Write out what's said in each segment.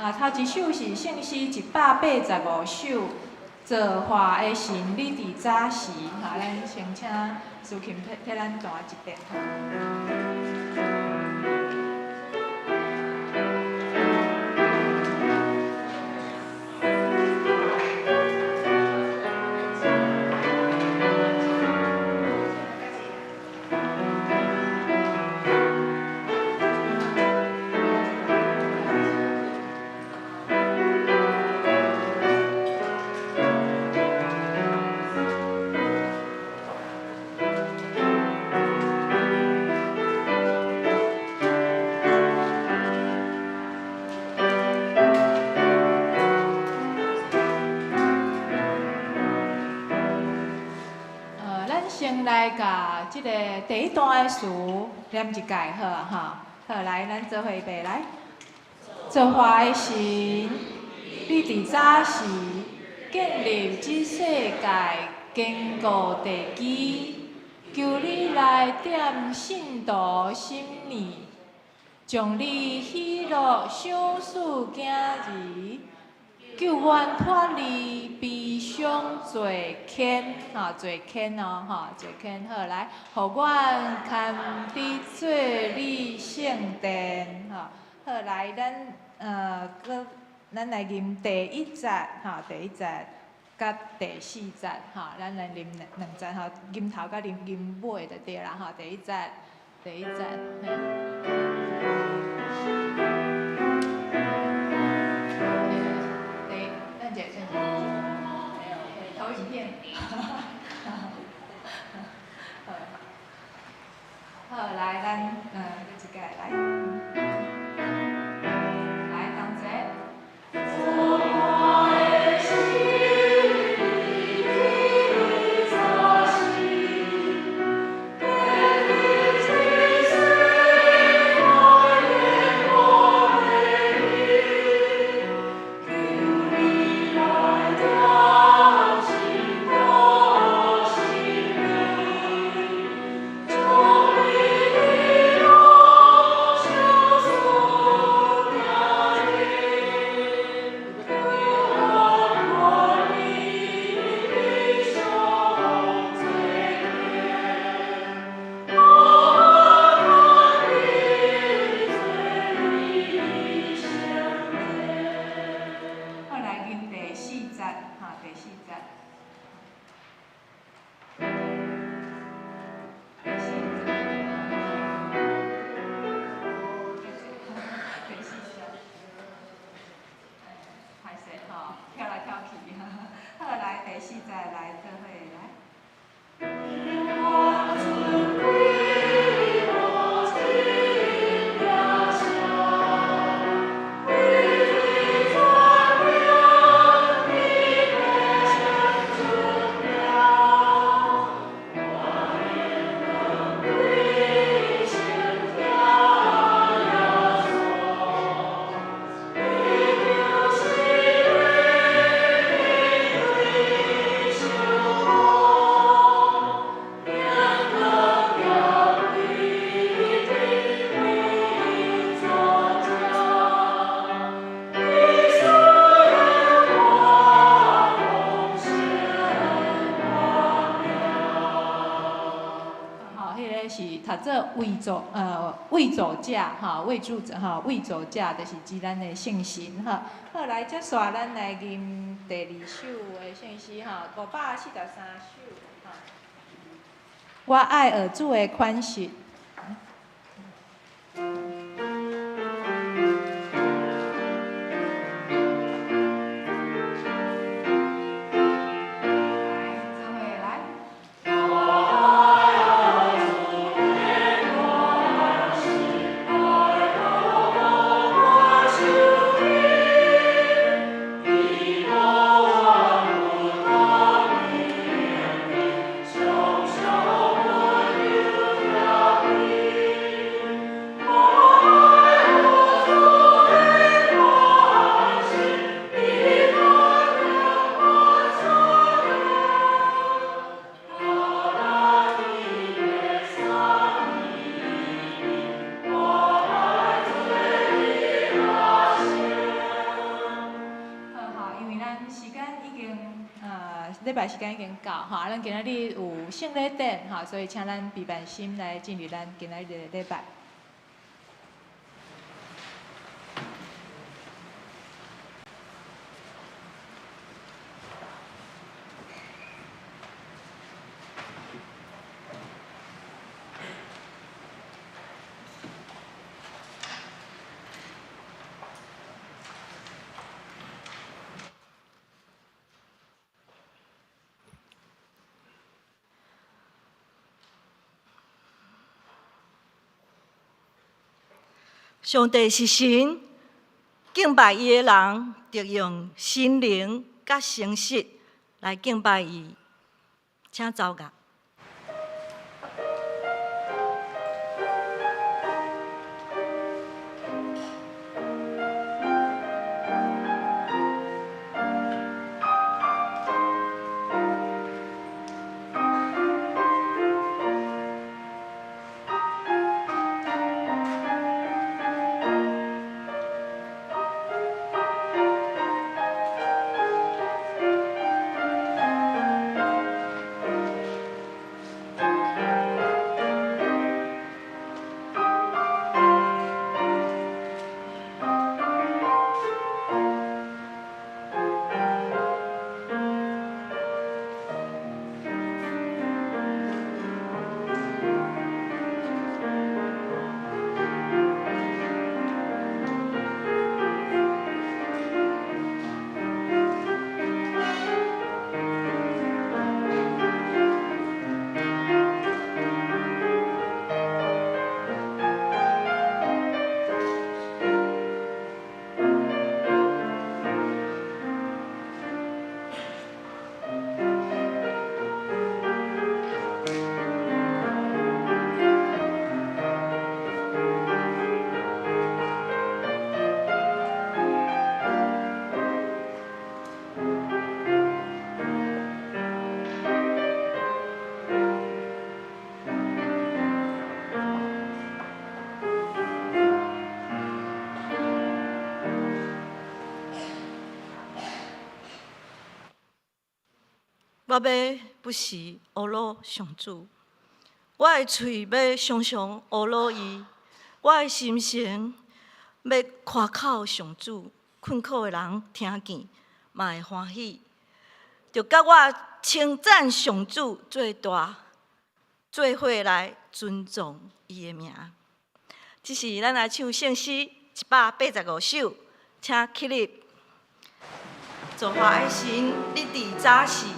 啊，頭一首是聖詩185首，造化的神，你佇早時，哈，咱先請司琴替咱彈一遍。先來共這個第一段的詞念一擺好啊，吼，好來，咱做伙預備來。造化的神，你佇早時建立這世界堅固地基，求你來點信徒心念，將你喜樂賞賜囝兒，救阮脫離悲傷罪愆，吼罪愆哦，吼罪愆好來，予阮堪得做你聖殿，吼好來，咱閣咱來吟第一節，吼第一節佮第四節，吼咱來吟兩節，吼吟頭佮吟尾就對啦，吼第一節，第一節，嘿。等下，等下，投影片。好，來，咱閣一擺來。來，同齊。好，來吟第四節，哈，第四節。第四節。第四節。歹勢吼，跳來跳去。好，來第四節來做伙來。做為助者吼，為助者吼，為助者就是指咱的聖神吼。好，來，接紲咱來吟第二首的聖詩吼，543首吼。我愛學主的款式。來，禮拜時間已經到吼，啊，咱今仔日有聖禮典吼，所以請咱備辦心來進入咱今仔日的禮拜。上帝是神，敬拜伊的人，著用心靈佮誠實來敬拜伊。請奏樂。我欲不時呵咾上主，我的喙欲常常呵咾伊，我的心神欲誇口上主，困苦的人聽見嘛會歡喜，著佮我稱讚上主做大，做伙來尊頌伊的名。這是咱來唱聖詩185首，請起立。造化的神，你佇早時。造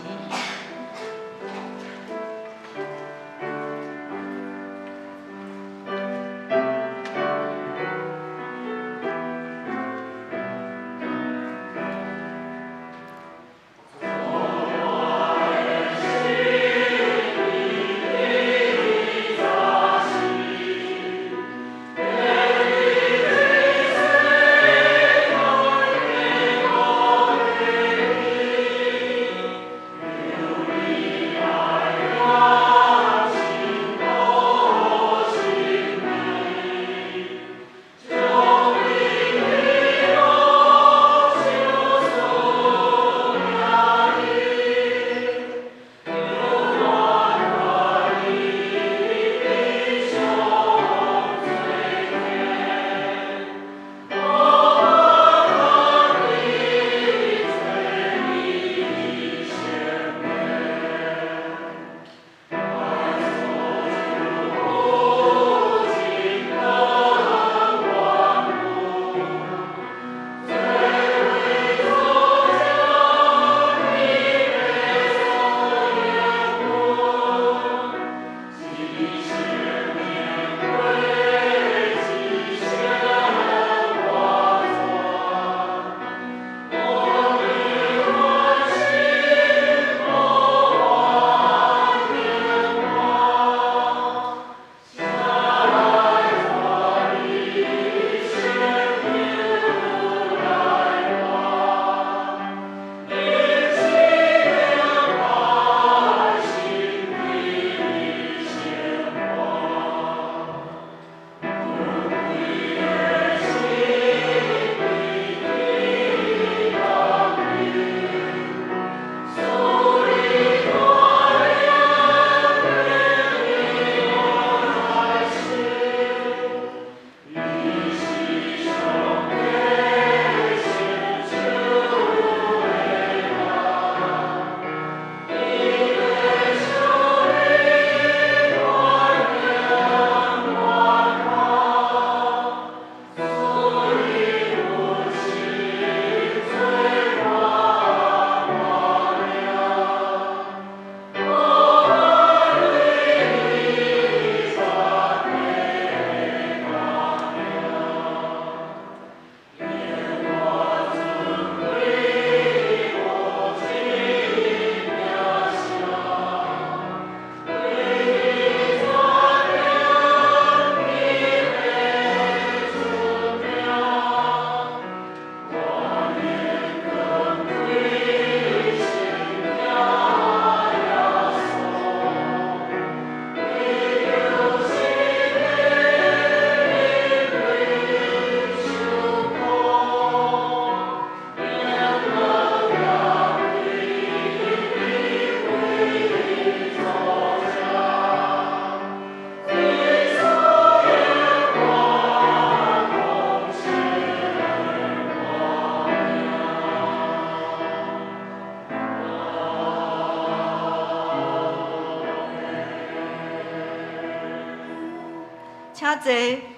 請坐。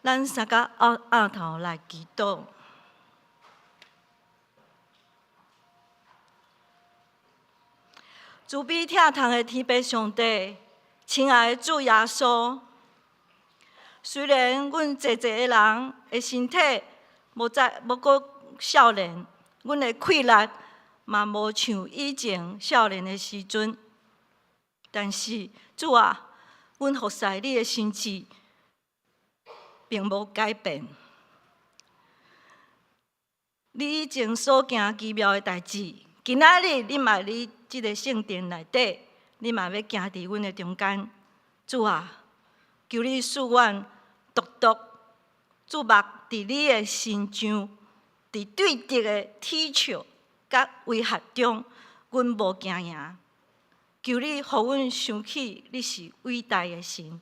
咱三个僫僫頭來祈禱。慈悲疼痛的天父上帝，親愛的主耶穌，雖然阮濟濟的人的身體無再無閣少年，阮的氣力嘛無像以前少年的時陣，但是主啊，阮服侍你的心志並無改變。你以前所行奇妙的代誌，今仔日你嘛佇這个聖殿內底，你嘛欲行佇阮的中間。主啊，求你賜阮獨獨注目佇你的身上，佇對敵的恥笑佮威嚇中，阮無驚惶。求你予阮想起你是偉大的神，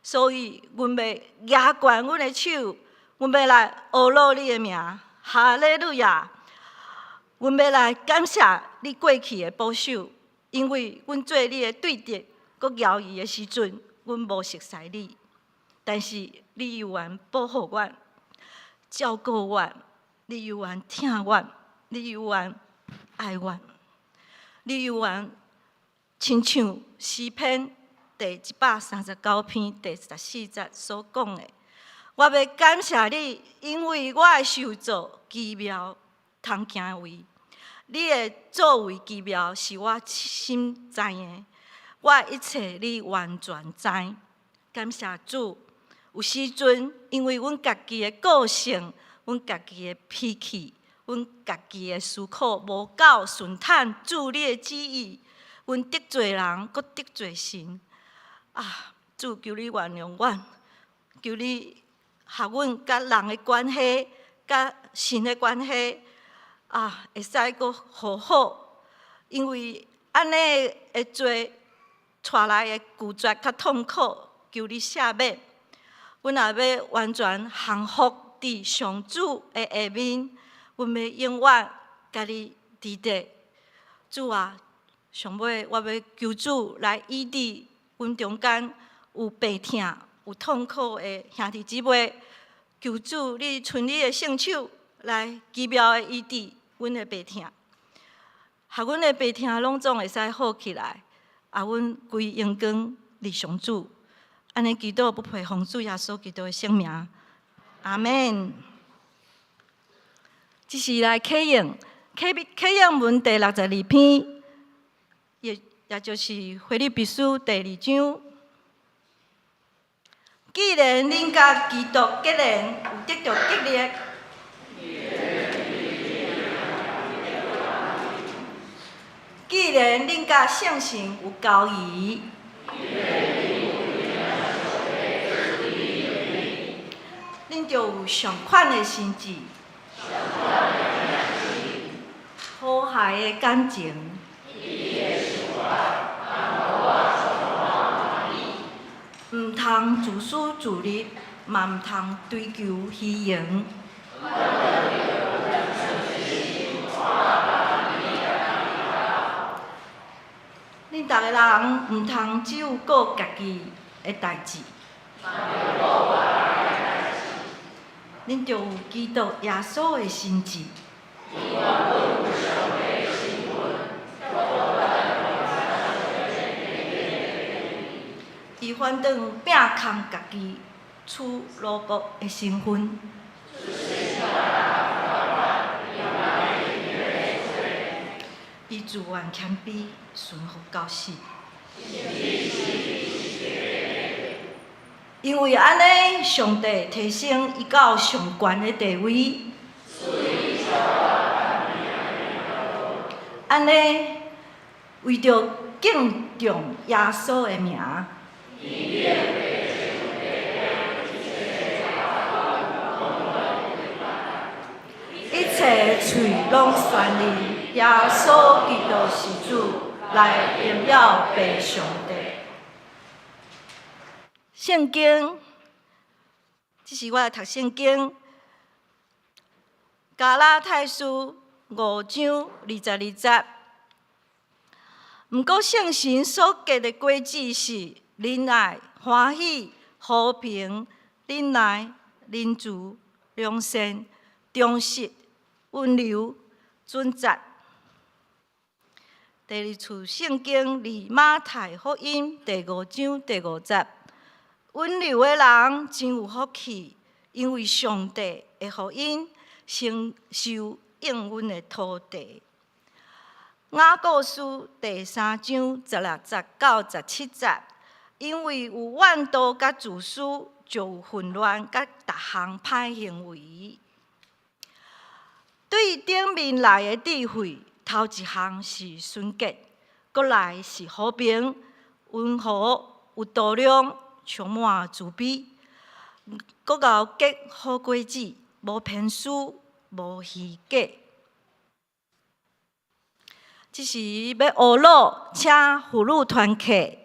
所以阮欲舉懸阮的手，阮欲來呵咾你的名，哈利路亞！阮欲來感謝你過去的保守，因為阮做你的對敵，閣驕意的時陣，阮無熟似你，但是你猶原保護阮，照顧阮，你猶原疼阮，你猶原愛阮，你猶原親像詩篇第139篇第14節所講的，我欲感謝你，因為我的受造奇妙通行為，你的作為奇妙是我心知的，我的一切你完全知。感謝主，有時陣因為阮家己的個性、阮家己的脾氣、阮家己的思考無夠順坦主你的旨意，阮得罪人，閣得罪神。啊，主求你原諒阮，求你予阮佮人的關係、佮神的關係啊，會使閣和好。因為按呢的罪帶來的拒絕佮痛苦，求你赦免。阮也欲完全降服佇上主的下面，阮欲永遠佮你佇佇。主啊，上尾我欲求主來醫治阮中間有病痛、有痛苦的兄弟姊妹，求主你伸你的聖手來奇妙的醫治阮的病痛，予阮的病痛攏總會使好起來，啊，阮歸榮光予上主。按呢祈禱不配奉主耶穌基督的聖名，阿們。這是來啟應，啟啟應文第62篇，也也就是腓立比書第二章。既然恁佮基督結連，有得著激勵，既然恁佮聖神有交誼，恁就有相款的心志，和諧的感情。毋通自私自利，嘛毋通追求虛榮。恁逐个人毋通只有顧家己的代誌，恁著有基督耶穌的心志。伊反轉摒空家己，取奴僕的身份。伊自願謙卑，順服到死。因為按呢，上帝提升伊到上懸的地位。按呢，為著敬重耶穌的名。一切喙攏宣認耶穌基督是主，來榮耀父上帝。聖經，這是我讀聖經，加拉太書5章22節，毋過聖神所結的果子是仁愛、歡喜、和平、忍耐、仁慈、良善、忠實、溫柔、準則。第二處聖經佇馬太福音第五章第五節，溫柔的人真有福氣，因為上帝會予𪜶承受應允的土地。雅各書第三章十六節到十七節，因為有怨妒佮自私，就有混亂佮逐項歹行為。對頂面來的智慧，頭一項是純潔，閣來是和平、溫和、有度量、充滿慈悲，閣𠢕結好果子，無偏私，無虛假。這時欲呵咾，請婦女團契。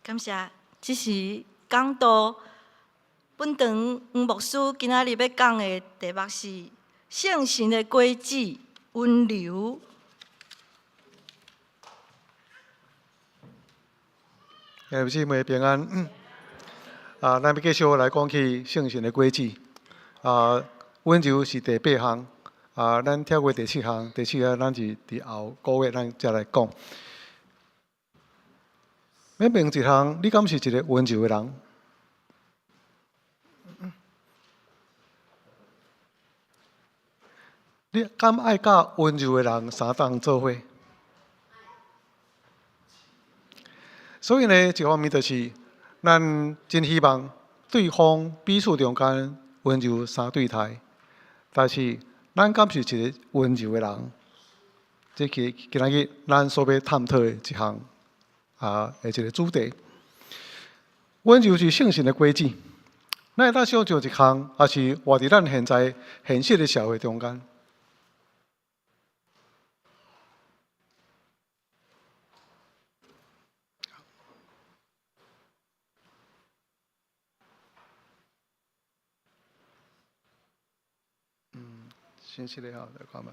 感謝。這是講道。本堂黃牧師今仔日欲講的題目是聖神的果子溫柔。兄弟姊妹平安。啊，咱欲繼續來講起聖神的果子。啊，溫柔是第八項。啊，咱跳過第七項，第七項咱是佇後個月咱才來講。欲問一項，你敢是一個溫柔的人？你敢愛佮溫柔的人相仝做伙？所以呢，一方面就是，咱真希望對方彼此中間溫柔相對待，但是咱敢是一個溫柔的人？這是今仔日咱所欲探討的一項啊，的一個主題。溫柔是聖神的果子，咱會當想像一項，抑是活佇咱現在現實的社會中間。嗯，先試咧吼，來看覓。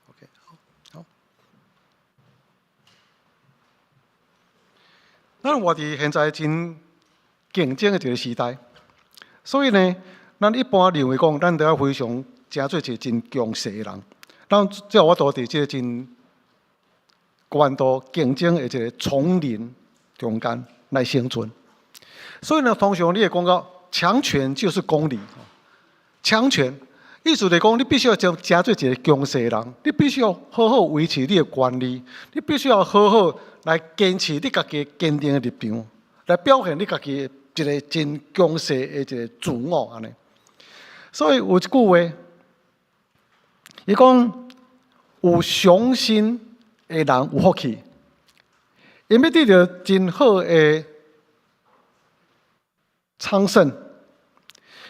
OK，好，好。咱活佇現在真競爭的一個時代，所以呢，咱一般認為講，咱著愛非常成做一個真強勢的人，咱才有法度佇這個真懸度競爭的一個叢林中間來生存。所以呢，通常你會講到強權就是公理，強權意思就是講，你必須要成成做一個強勢的人，你必須要好好維持你的權利，你必須要好好來堅持你家己堅定的立場，來表現你家己一個真強勢的一個自我按呢。所以有一句話，伊講有雄心的人有福氣，𪜶欲得著真好的昌盛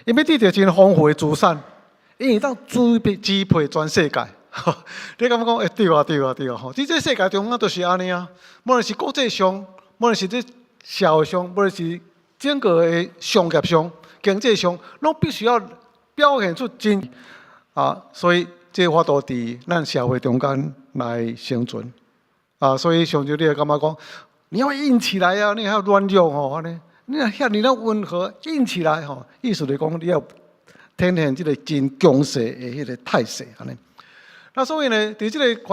，𪜶欲得著真豐富的資產，𪜶會當支配全世界。你感覺講，欸，對啊，對啊，對啊！吼，佇這世界中間就是按呢啊，無論是國際上，無論是佇社會上，無論是整個的商業上、經濟上，攏必須要表現出真啊，所以這有法度佇咱社會中間來生存啊。所以上週你會感覺講，你要硬起來啊，你較軟弱吼，按呢，你若遐爾仔溫和，硬起來吼，意思就是講你要展現這個真強勢的彼個態勢按呢。那所以呢，佇這個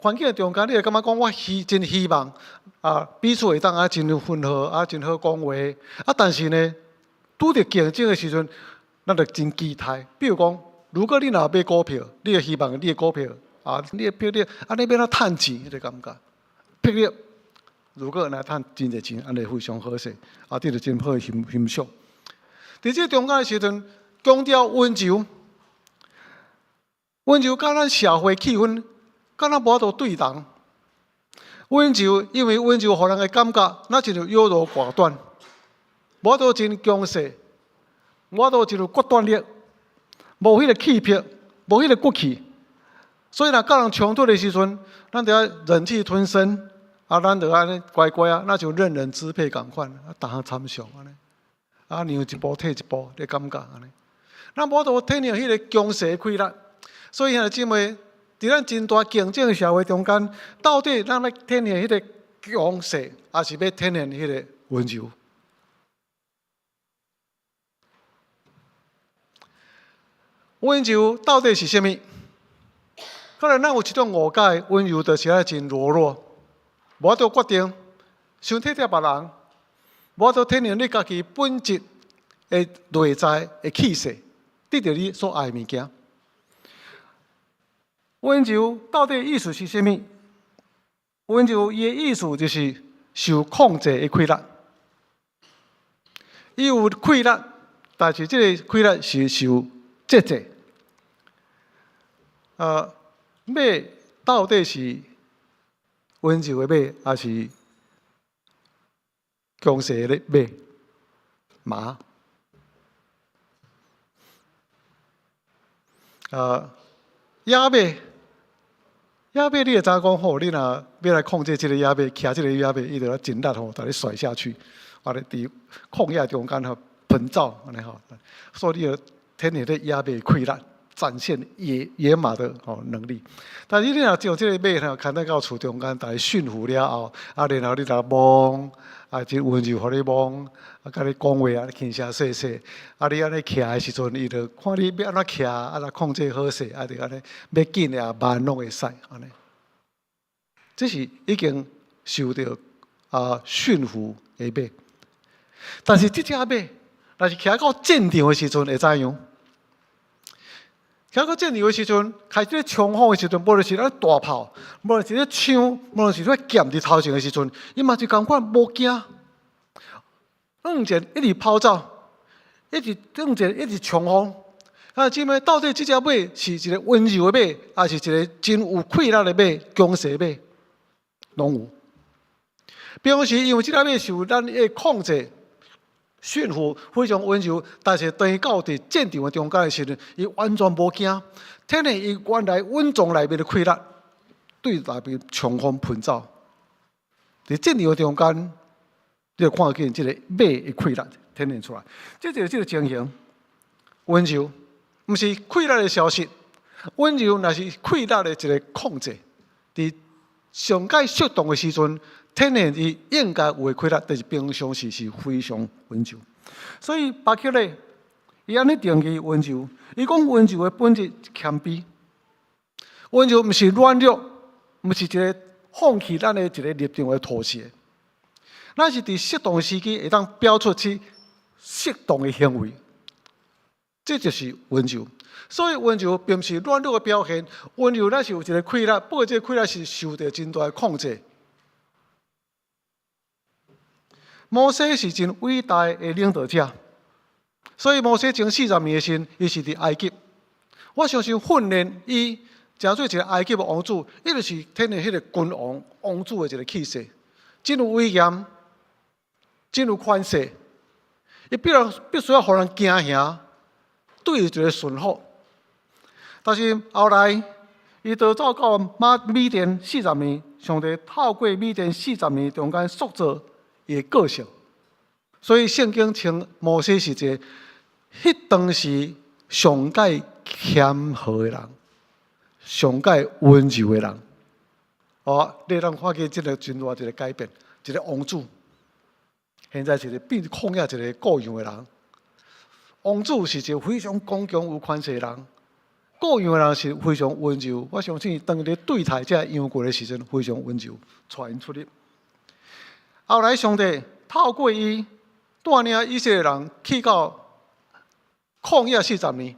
環境中間，你會感覺講，我真希望啊，彼此會當啊真溫和啊，真好講話啊。但是呢，拄著競爭的時陣，咱就真期待。比如講，如果你若買股票，你會希望你的股票啊，你的票你按呢欲按怎趁錢，彼個感覺。譬如，如果若趁真濟錢，按呢非常好勢，啊，得著真好的欣賞。佇這個中間的時陣，強調溫柔。溫柔佮咱社會氣氛，敢若無法度對同。溫柔，因為溫柔予人的感覺，若親像優柔寡斷，無法度真強勢，無法度真有決斷力，無彼個氣魄，無彼個骨氣。所以若佮人衝突的時陣，咱就愛忍氣吞聲，啊，咱就按呢乖乖啊，若像任人支配仝款，啊，逐項參詳按呢，啊，讓一步退一步的感覺按呢。咱無法度體現彼個強勢的氣力。所以兄弟姊妹，佇咱真大競爭的社會中間，到底咱欲體現彼個強勢，抑是欲體現彼個溫柔？溫柔到底是啥物？可能咱有一種誤解，溫柔就是愛真柔弱，無法度決定，傷體貼別人，無法度體現你家己本質的內在的氣勢，得著你所愛的物件。溫柔到底意思是啥物？溫柔伊的意思就是受控制的氣力。伊有氣力，但是這個氣力是受節制。馬到底是溫柔的馬，抑是強勢的馬？馬。野馬，野馬你會知影講吼，你若欲來控制這个野馬，騎這个野馬，伊就真力吼，共你甩下去，啊，咧佇曠野中間吼奔走，按呢吼，所以你就體現咧野馬的氣力，展現野馬的吼能力。但是你若將這个馬吼牽到厝中間，共伊馴服了後，啊，然後你共摸，啊，真溫柔予你摸，啊，共你講話啊，輕聲細細，啊，你按呢騎的時陣，伊就看你欲按怎騎，啊，來控制好勢，啊，就按呢欲緊也慢攏會使，按呢。這是已經受著馴服的馬，但是這隻馬，若是騎到戰場的時陣會怎樣？騎到戰場的時陣，開始咧衝鋒的時陣，無論是咧大炮，無論是咧槍，無論是咧劍佇頭前的時陣，伊嘛是仝款無驚，向前一直跑走，一直向前一直衝鋒。啊，姊妹，到底這隻馬是一个溫柔的馬，抑是一个真有氣力的馬、強勢馬？攏有。平時因為這隻馬受咱的控制、馴服，非常溫柔，但是當伊到佇戰場的中間的時陣，伊完全無驚，體現伊原來穩重內面的氣力，對內面衝鋒奔走。佇戰場的中間，你就看見這个馬的氣力體現出來。這就是這个情形，溫柔，毋是氣力的消失，溫柔乃是氣力的一个控制。佇上蓋適當的時陣，體現伊應該有的氣力，但是平常時是非常溫柔。所以巴克禮伊按呢定義溫柔，伊講溫柔的本質謙卑。溫柔毋是軟弱，毋是一个放棄咱的一个立場的妥協，咱是佇適當的時機會當表出去適當的行為，這就是溫柔。所以溫柔並毋是軟弱的表現，溫柔咱是有一个氣力，不過這个氣力是受著真大的控制。摩西是真偉大的領導者，所以摩西前40年的時，伊是佇埃及。我相信訓練伊成做一个埃及的王子，伊就是體現彼个君王王子的一个氣勢，真有威嚴，真有權勢。伊必然必須要予人驚嚇，對伊一个順服。但是後來，伊逃走到馬米甸四十年，上帝透過米甸四十年中間塑造伊的個性。所以聖經稱摩西是一个彼當時上蓋謙和的人，上蓋溫柔的人。哦，你通看見這个真大一个改變，一个王子，現在是一个變曠野一个顧羊的人。王子是一个非常剛強有權勢的人。顧羊的人是非常溫柔，我相信當伊咧對待這羊群的時陣，非常溫柔，帶𪜶出入。後來上帝透過伊帶領以色列人去到曠野四十年，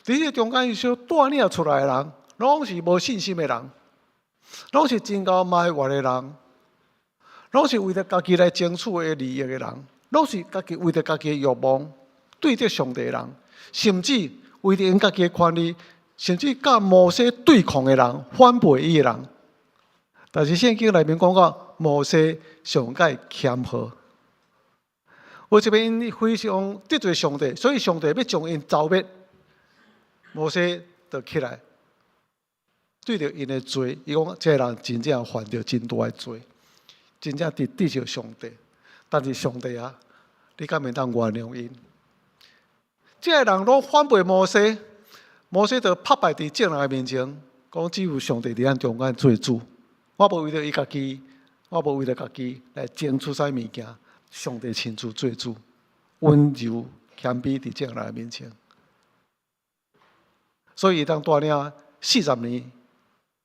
佇這个中間，伊所帶領出來的人，攏是無信心的人，攏是真𠢕埋怨的人，攏是為著家己來爭取的利益的人，攏是家己為著家己的慾望對著上帝的人，甚至為著𪜶家己的權利，甚至佮摩西對抗的人，反背伊的人。但是聖經內面講到，摩西上蓋謙和，為啥物𪜶非常得罪上帝，所以上帝欲將𪜶剿滅，摩西就起來對著𪜶的罪，伊講這个人真正犯著真大的罪，真正佇得罪上帝。但是上帝啊，你敢會當原諒𪜶？這个人攏反背摩西，摩西就拍敗佇眾人的面前，講只有上帝佇咱中間做主。我無為著伊家己，我無為著家己來爭取啥物件，上帝親自做主，溫柔謙卑佇眾人的面前。所以伊當帶領四十年，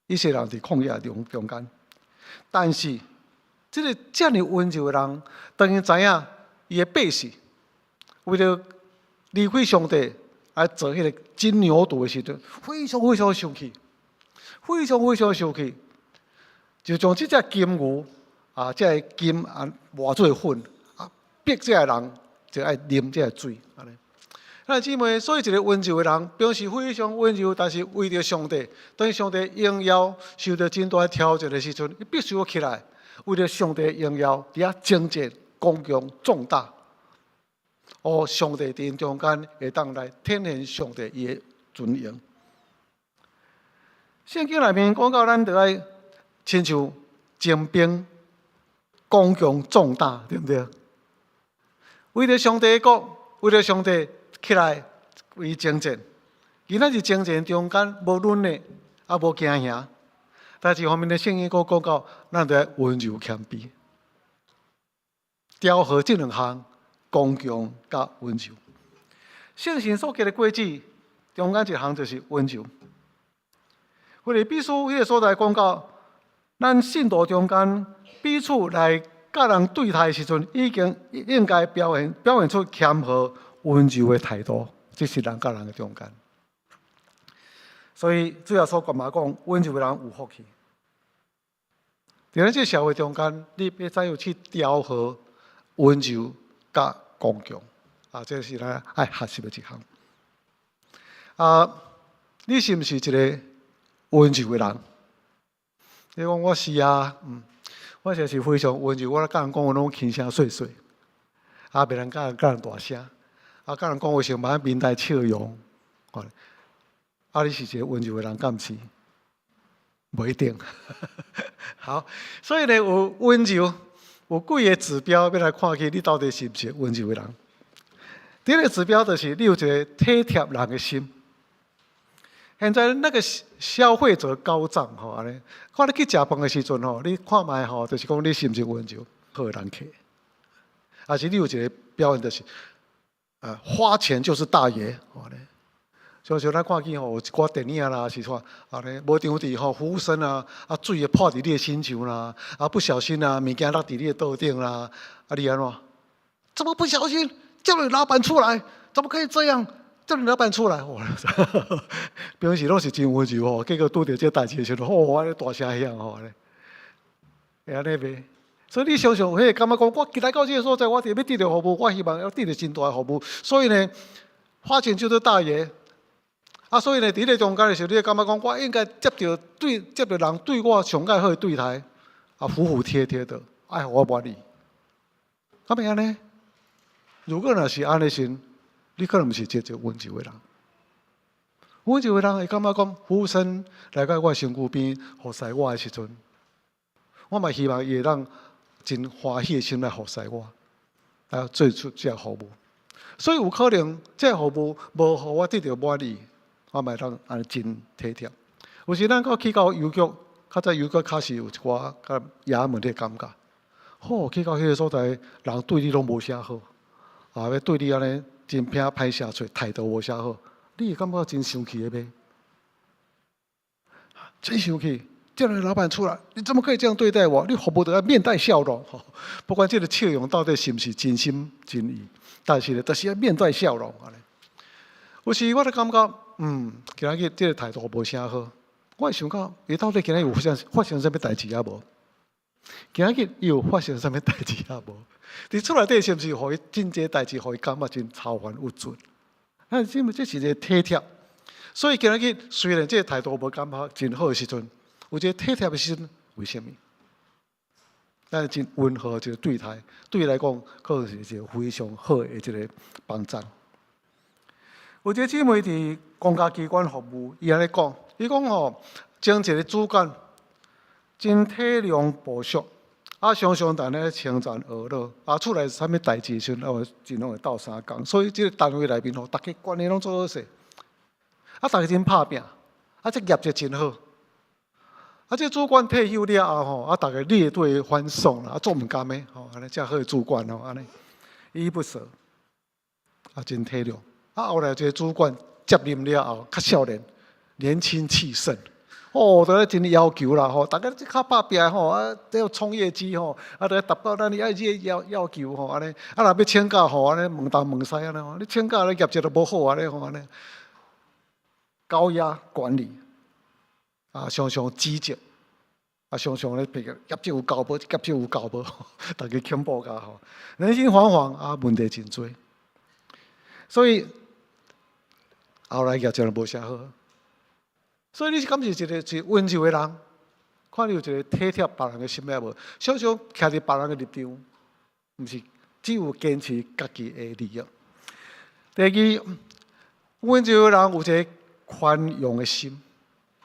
以色列人佇曠野中間。但是，這个遮爾溫柔的人，當伊知影伊的百姓為著離開上帝來做彼个金牛犢的時陣，非常非常生氣，非常非常生氣，就將這隻金牛啊，這个金啊磨做粉啊，逼這个人就愛啉這个水。按呢，兄弟姊妹，所以一个溫柔的人，平時非常溫柔，但是為著上帝，當上帝榮耀受著真大的挑戰的時陣，伊必須要起來，為著上帝榮耀，佇遐爭戰、剛強、壯大。哦，上帝佇𪜶中間會當來體現上帝伊的尊榮。聖經內面講到，咱著愛親像精兵，剛強壯膽，對毋對？為著上帝的國，為著上帝起來為征戰。伊咱佇征戰中間無軟的，也無驚嚇。但是後面的聖經閣講到，咱著愛溫柔謙卑，調和這兩項，剛強佮溫柔。聖神所結的果子，中間一項就是溫柔。腓立比書彼个所在講到，咱信徒中間彼此來佮人對待的時陣，已經應該表現出謙和溫柔的態度，這是人佮人的中間。所以主耶穌嘛講，溫柔的人有福氣。佇咱這個社會中間，你欲怎樣去調和溫柔佮剛強？啊，這是咱愛學習的一項。啊，你是毋是一個溫柔的人？你講我是啊，我實是非常溫柔，我佮人講話攏輕聲細細，啊，袂能佮人大聲，啊，佮人講話時嘛面帶笑容。啊，你是一個溫柔的人，敢毋是？無一定。好，所以呢，有溫柔，有幾個指標欲來看去，你到底是毋是溫柔的人？第一個指標就是你有一個體貼人的心。現在那個消費者高漲吼，按呢，看你去食飯的時陣吼，你看覓吼，就是講你是毋是溫柔好的人客，還是你有一個表現就是，花錢就是大爺，按呢。像像咱看見吼，有一寡電影啦，是說按呢，無場佇吼服務生啊，啊水會潑佇你的身上啦，啊不小心啊，物件落佇你的桌頂啦，啊你按怎？怎麼不小心？叫你老闆出來，怎麼可以這樣？叫你老闆出來，哇！平時攏是真溫柔吼，結果拄著這代誌的時陣，吼，按呢大聲響吼，按呢，會按呢袂？所以你想想，彼會感覺講，我來到這個所在，我著欲得著服務，我希望要得著真大的服務。所以呢，花錢就是大爺。啊，所以呢，佇彼個中間的時候，你會感覺講，我應該接著對接著人對我上蓋好的對待，啊，服服帖帖的，愛予我滿意。敢會按呢？如果若是按呢時，你可能毋是一個溫柔的人。溫柔的人會感覺講，服務生來到我身軀邊服侍我的時陣，我嘛希望伊會當真歡喜的心來服侍我，來做出這個服務。所以有可能這個服務無予我得著滿意，我嘛會當按呢真體貼。有時咱閣去到郵局，較早郵局確實有一寡較衙門的感覺。好，去到彼個所在，人對你攏無啥好，啊，欲對你按呢真歹歹聲喙，態度無啥好，你會感覺真生氣的袂？真生氣！叫你老闆出來，你怎麼可以這樣對待我？你服務著愛面帶笑容，不管這個笑容到底是毋是真心真意，但是呢，就是愛面帶笑容按呢。有時我就感覺，今仔日這個態度無啥好，我會想講，伊到底今仔日有發生啥物代誌抑無？今仔日伊有發生啥物代誌抑無？佇厝內底是毋是予伊真濟代誌，予伊感覺真操煩鬱卒？啊，這是一個體貼。所以今仔日雖然這個態度無感覺真好的時陣，有一個體貼的心，為啥物？咱真溫和一個對待，對伊來講，可能是一個非常好的一個幫助。有一個姊妹佇公家機關服務，伊按呢講，伊講吼，前一個主管真體諒部屬，啊，常常佇咧稱讚呵咾，啊，厝內啥物代誌時陣，啊，真攏會鬥相共，所以這個單位內面吼，逐家關係攏做好勢，啊，逐家真拍拚，啊，這業績真好。啊，這主管退休了後吼，啊，逐家列隊歡送啦，啊，足毋甘的吼，按呢遮好的主管吼，按呢依依不捨，啊，真體諒。啊，後來這個主管接任了後，較少年，年輕氣盛，哦，都咧真要求啦吼，逐家這較拍拚吼，啊，這衝業績吼，啊，都達到咱愛這個要求吼，按呢，啊，若欲請假吼，按呢問東問西按呢吼，你請假咧業績都無好按呢吼，按呢，高壓管理，啊，常常指責，啊，常常咧批評業績有夠無？業績有夠無？逐家恐怖甲吼，人心惶惶啊，問題真濟，所以後來業績就無啥好。所以你敢是一個是溫柔的人，看你有一個體貼別人的心抑無？常常徛佇別人的立場，毋是只有堅持家己的利益。第二，溫柔的人有一個寬容的心，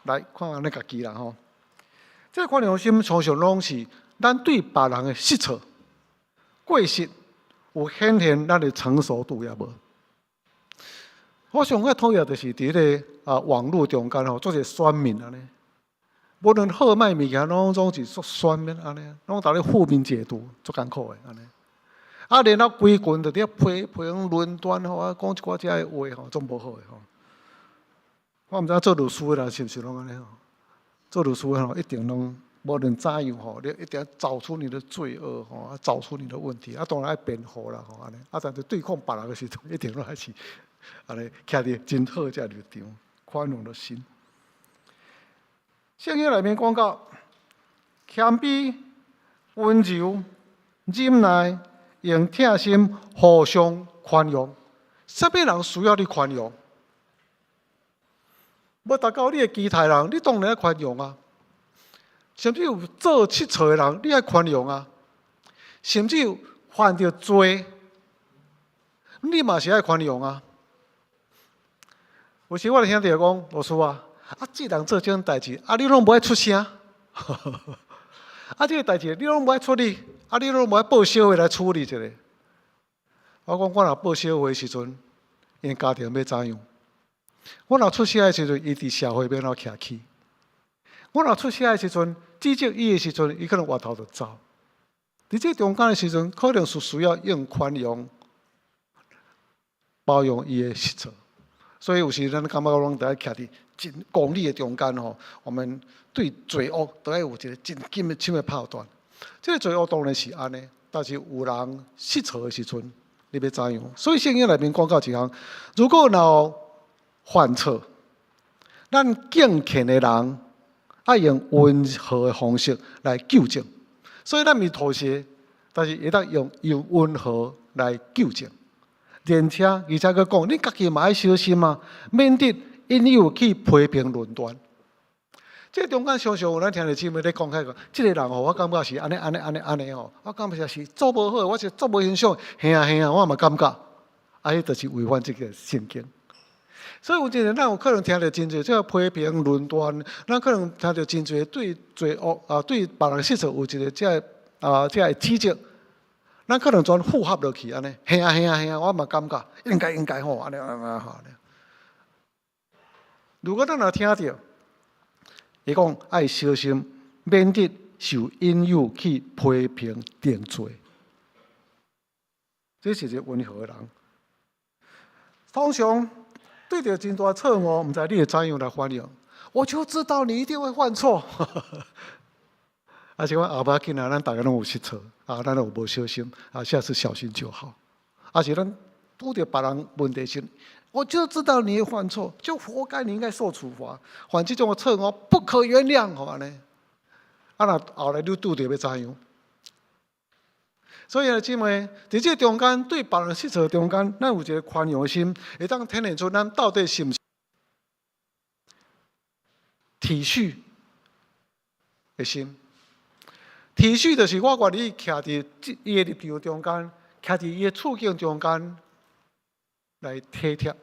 來看按呢家己啦吼。這個寬容心常常攏是咱對別人的失錯、過失，有顯現咱的成熟度抑無。我上較討厭就是佇彼個網路中間吼，做一個酸民按呢。無論好䆀物件，攏總是說酸民按呢，攏逐咧負面解讀，足艱苦的按呢。然後規群就佇遐批評論斷吼，講一寡這的話吼，總無好的吼。我毋知影做律師的人是毋是攏按呢吼？做律師的吼，一定攏無論怎樣吼，你一定要找出你的罪惡吼，找出你的問題，當然愛辯護啦吼，按呢。但是對抗別人的時陣，一定攏愛是按呢，徛佇真好這立場，寬容的心。聖經內面講到謙卑、溫柔、忍耐，用疼心互相寬容。啥物人需要你寬容？無達到你的期待人，你當然愛寬容啊。甚至有做失錯的人，你愛寬容啊。甚至有犯著罪，你嘛是愛寬容啊。有時我就聽著講，老師啊，這人做這種代誌，你攏無愛出聲。這個代誌你攏無愛處理，你攏無愛報小會來處理一下。我講我若報小會時陣，𪜶家庭欲怎樣？我若出聲的時陣，伊佇社會欲按怎徛起？我若出聲的時陣，指責伊的時陣，伊可能回頭就走。佇這中間的時陣，可能是需要用寬容、包容伊的失錯。所以有時咱感覺攏著愛徛佇真公理的中間吼，我們對罪惡都愛有一個真緊的深的判斷。這個罪惡當然是按呢，但是有人失錯的時陣，你欲怎樣？所以聖經內面講到一項，如果若有犯錯，咱敬虔的人愛用溫和的方式來糾正。所以咱毋是妥協，但是會當用溫和來糾正。而且閣講，你家己嘛愛小心啊，免得引誘去批評論斷。這中間常常有咱聽著姊妹咧講起講，這個人吼，我感覺是按呢按呢按呢按呢吼，我感覺是做無好，我是做無欣賞，嘿啊嘿啊，我嘛感覺，彼就是違反這個聖經。所以有陣時咱有可能聽著真濟這個批評論斷，咱可能聽著真濟對罪惡啊，對別人失錯有一個這個這個指責，咱可能全附和落去按呢，嘿啊嘿啊嘿啊，我嘛感覺應該應該吼，按呢按呢吼。如果咱若聽著，伊講愛小心，免得受引誘去批評定罪。這是一個溫和的人。通常對著真大錯誤，毋知你會怎樣來反應。我就知道你一定會犯錯。是講啊，無要緊啊，咱逐家攏有失錯，咱攏有無小心，下次小心就好。是咱拄著別人問題時，我就知道你會犯錯，就活該你應該受處罰。犯這種錯誤不可原諒，吼按呢。若後來你拄著欲怎樣？所以啊，姊妹，佇這中間對別人失錯中間，咱有一個寬容的心，會當體現出咱到底是毋是體恤的心。體恤就是我願意徛佇伊的立場中間，徛佇伊的處境中間來體貼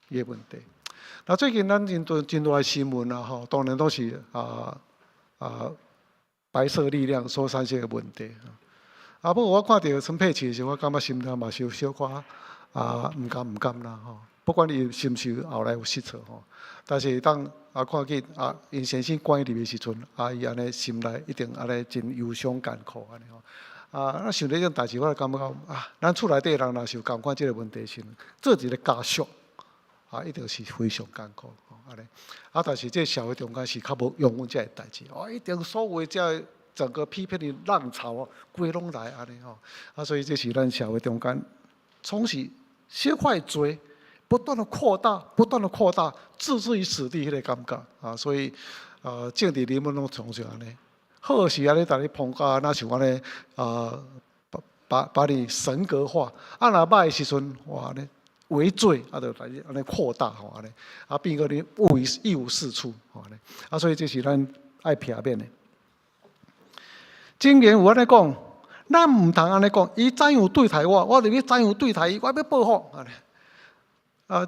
伊的問題。那最近咱真多真大的新聞啊，吼，當然都是白色力量所產生的問題。不過我看著陳佩琪的時候，我感覺心內嘛是有小可毋甘毋甘啦吼。不管伊是毋是後來有失錯吼，但是當看見𪜶先生關入去的時陣，伊按呢心內一定按呢真憂傷艱苦按呢吼。咱想這種代誌，我就感覺講咱厝內底人若是有仝款這個問題時，做一個家屬一定是非常艱苦吼按呢。但是這社會中間是較無容忍這個代誌，一定所有這個整個批評的浪潮哦，規攏來按呢吼。所以這是咱社會中間總是小塊罪不斷的擴大，不斷的擴大，置之於死地彼個感覺啊。所以政治人物攏總是按呢，好是按呢，共你捧甲，若像按呢把你神格化。若歹的時陣，哇呢為罪，就來按呢擴大吼按呢，變個你一無是處吼按呢。所以這是咱愛避免的。箴言有按呢講，咱毋通按呢講，伊怎樣對待我，我就欲怎樣對待伊，我欲報復按呢。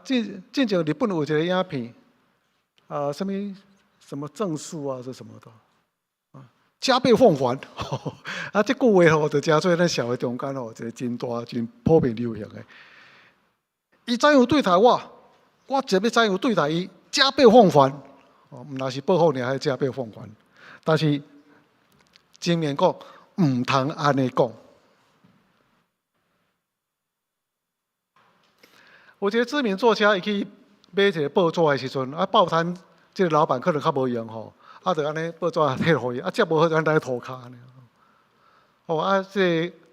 進前日本有一個影片，啊，啥物什麼證書啊，這什麼的，啊，加倍奉還。啊，這句話吼，就成做咱社會中間吼，一個真大、真普遍流行的。伊怎樣對待我，我就欲怎樣對待伊，加倍奉還。哦，毋但是報復爾，還加倍奉還。但是箴言講，毋通按呢講。有一個知名作家，伊去買一個報紙的時陣，啊，報攤這個老闆可能較無閒吼，啊，就按呢報紙提予伊，啊，接無好就按呢塗跤按呢。哦，啊，這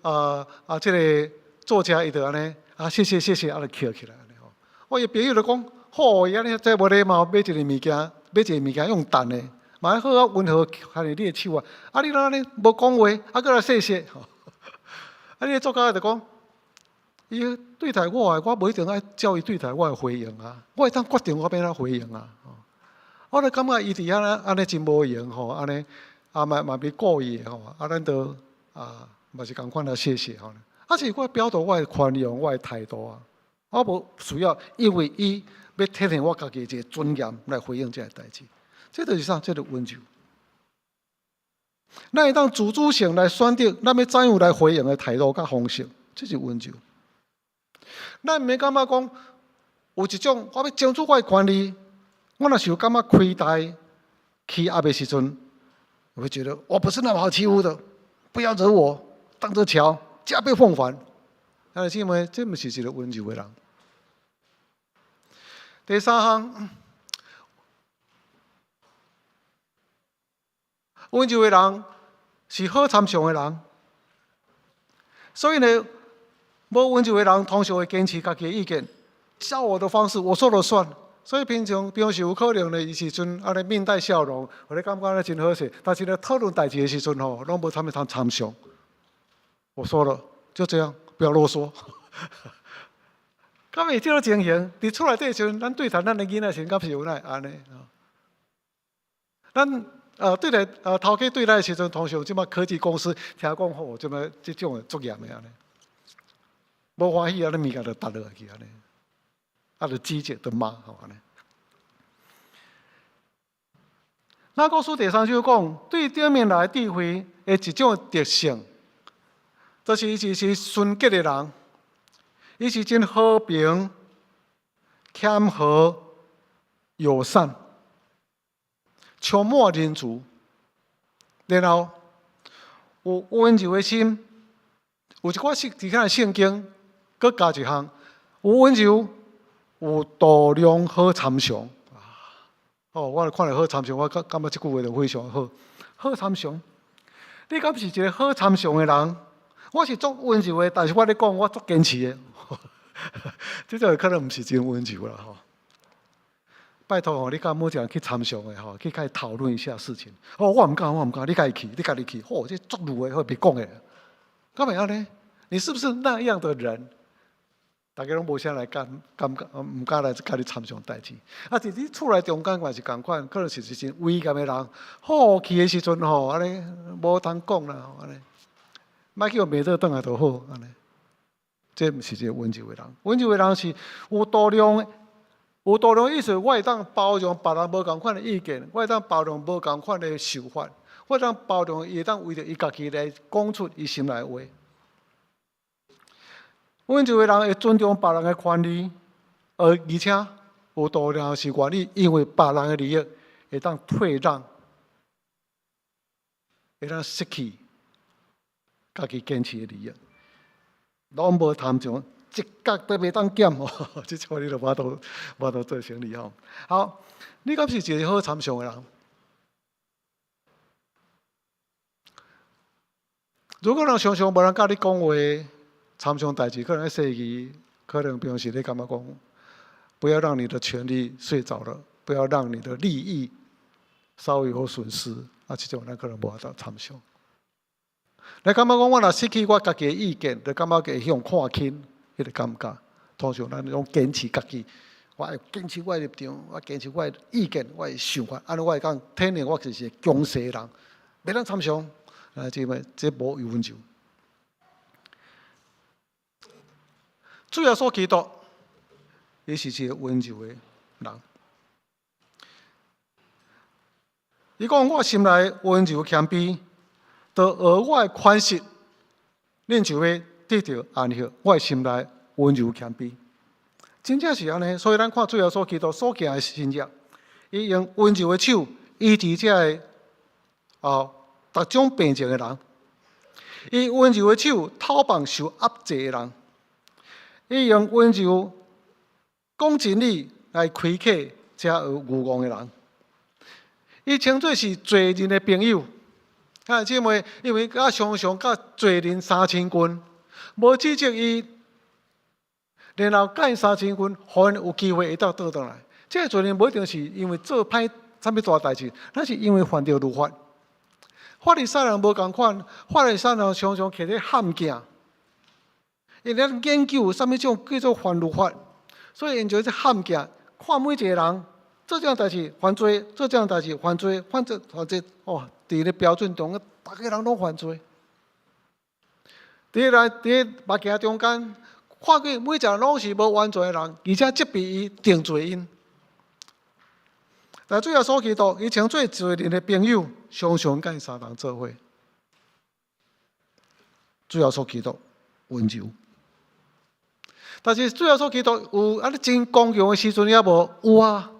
個啊啊，這個作家伊就按呢，啊，謝謝謝謝，啊，就抾起來按呢吼。我伊朋友就講，好，伊按呢這無禮貌，買一個物件，買一個物件用擲的，嘛好啊，溫和牽你的手啊，啊，你若按呢無講話，啊，閣來謝謝，啊，這个作家就講。伊對待我的，我無一定愛照伊對待我的回應啊。我會當決定我欲按怎回應啊。我就感覺伊佇遐按呢真無閒吼，按呢啊嘛嘛袂故意的吼，啊咱都啊嘛是仝款來謝謝吼。啊是我表達我的寬容，我的態度啊。我無需要因為伊欲體現我家己一个尊嚴來回應這个代誌。這就是啥？這就是溫柔。咱會當自主性來選擇，咱欲怎樣來回應的態度佮方式，這是溫柔。咱毋免感覺講有一種，我欲爭取我的權利，我若是有感覺虧待、欺壓的時陣，我會覺得我不是那麼好欺負的，不要惹我，等著瞧，加倍奉還。兄弟姊妹，這毋是一個溫柔的人。第三項，溫柔的人是好參詳的人，所以呢，無溫柔的人通常會堅持家己的意見，照我的方式，我說了算。所以平常平常時有可能呢，伊時陣按呢面帶笑容，予你感覺呢真好勢。但是呢，討論代誌的時陣吼，攏無啥物通參詳。我說了，就這樣，不要囉嗦。敢會這個情形？佇厝內底時陣，咱對待咱的囡仔時，敢是有哪會按呢？咱對待頭家對咱的時陣，通常這擺科技公司聽講吼，這擺這種的作業的按呢。無歡喜啊！你物件就擲落去按呢，啊，就指責、就罵吼按呢。雅各書第三章講，對頂面來智慧的一種特性，就是伊是是純潔的人，伊是真和平、謙和、友善、充滿仁慈，然後有溫柔的心，有一寡聖其他的聖經。閣加一項，有溫柔，有度量好參詳。哦，我看著好參詳，我感感覺這句話就非常好。好參詳，你敢是一個好參詳的人？我是足溫柔的，但是我咧講，我足堅持的。這種可能毋是真溫柔啦吼。拜託吼，你佮某一個人去參詳的吼，去共伊討論一下事情。哦，我毋敢，我毋敢，你家己去，你家己去。吼，這足魯的，好袂講的。敢會按呢？你是不是那樣的人？大家攏無啥來感感覺，毋敢來共你參詳代誌。啊，佇你厝內中間嘛是仝款，可能是真威嚴的人，好去的時陣吼，按呢無通講啦，按呢，莫去予罵做轉來就好，按呢。這毋是一個溫柔的人，溫柔的人是有度量的，有度量意思，我會當包容別人無仝款的意見，我會當包容無仝款的想法，我會當包容伊會當為著伊家己來講出伊心內話。溫柔的人會尊重別人的權利，而且有度量是願意因為別人的利益會當退讓，會當失去家己堅持的利益，攏無貪圖，一角都袂當減哦。這種你就無法度無法度做生意吼。好，你敢是一個好參詳的人？如果人常常無人佮你講話，參詳代誌可能細膩，可能平常時你感覺講，不要讓你的權利睡著了，不要讓你的利益稍微有損失，啊，這種咱可能無法度參詳。你感覺講我若失去我家己的意見，就感覺會予人看輕，彼個感覺。通常咱攏堅持家己，我愛堅持我的立場，我堅持我的意見，我的想法，按呢我會當體現我就是個強勢人，袂當參詳。啊，這個這無溫柔。主耶穌基督，伊是一個溫柔的人。伊講我心內溫柔謙卑，著學我的款式，恁就會得著安息。我的心內溫柔謙卑，真正是按呢。所以咱看主耶穌基督所行的神跡，伊用溫柔的手醫治這个逐種病症的人，伊溫柔的手透放受壓制的人，伊用溫柔講真理來開啟這愚戇的人。伊稱做是罪人的朋友，啊，姊妹，因為佮常常佮罪人相親近，無指責伊，然後佮𪜶相親近，予𪜶有機會會當倒轉來。這个罪人無一定是因為做歹啥物大代誌，那是因為犯著律法。法利賽人無仝款，法利賽人常常徛咧陷阱，𪜶咧研究啥物種叫做犯律法，所以𪜶就咧陷阱，看每一個人做這樣代誌犯罪，做這樣代誌犯罪，犯罪犯罪，哦，佇咧標準中，逐个人攏犯罪。佇來佇目鏡中間，看見每一個人攏是無完全的人，而且責備伊、定罪𪜶。但主耶穌基督，伊稱做罪人的朋友，常常佮𪜶相同做伙。主耶穌基督溫柔，但是主耶穌基督有按呢真剛強的時陣也無？有啊。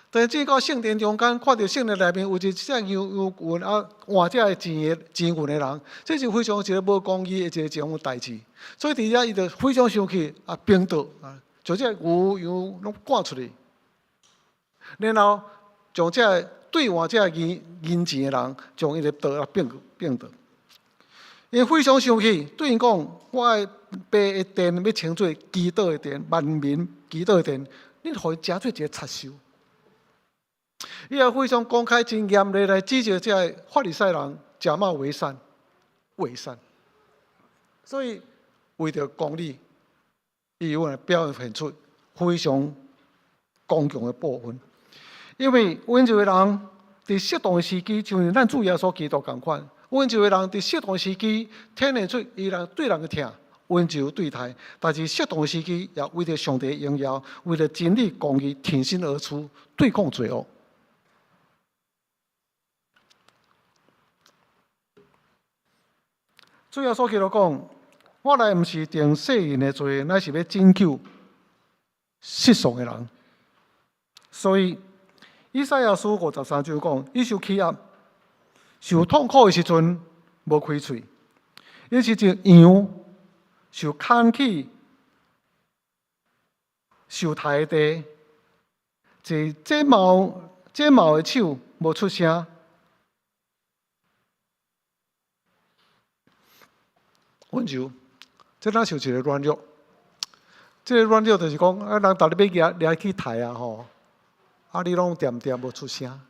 當進到聖殿中間，看著聖殿內面有一隻羊羊群啊，換這个錢的錢銀的人，這是非常一个無公義的一个種代誌。所以佇遐伊就非常生氣啊，反桌啊，將這个牛羊攏趕出去，然後將這个兌換這个銀銀錢的人，將伊的桌啊反反倒。𪜶非常生氣，對𪜶講：我的爸的殿欲稱做祈禱的殿，萬民祈禱的殿，恁予伊成做一个賊岫。伊也非常公開、真嚴厲來指責這个法利賽人假冒為善、偽善。所以為著公理，伊有來表現出非常剛強的部分。因為溫柔的人佇適當的時機，像咱主耶穌基督仝款，溫柔的人佇適當的時機，體現出伊人對人的疼，溫柔對待。但是適當的時機，也為著上帝榮耀，為著真理公義，挺身而出，對抗罪惡。主耶穌基督講：我來毋是定世人的罪，乃是欲拯救失喪的人。所以，以賽亞書53章講：伊受欺壓、受痛苦的時陣，無開喙；伊是像羊受牽去受刣的地，坐剪毛剪毛的手無出聲。溫柔，這若像一个軟弱。這个軟弱就是講，啊，人逐日欲掠掠去刣啊吼，啊，你攏恬恬無出聲，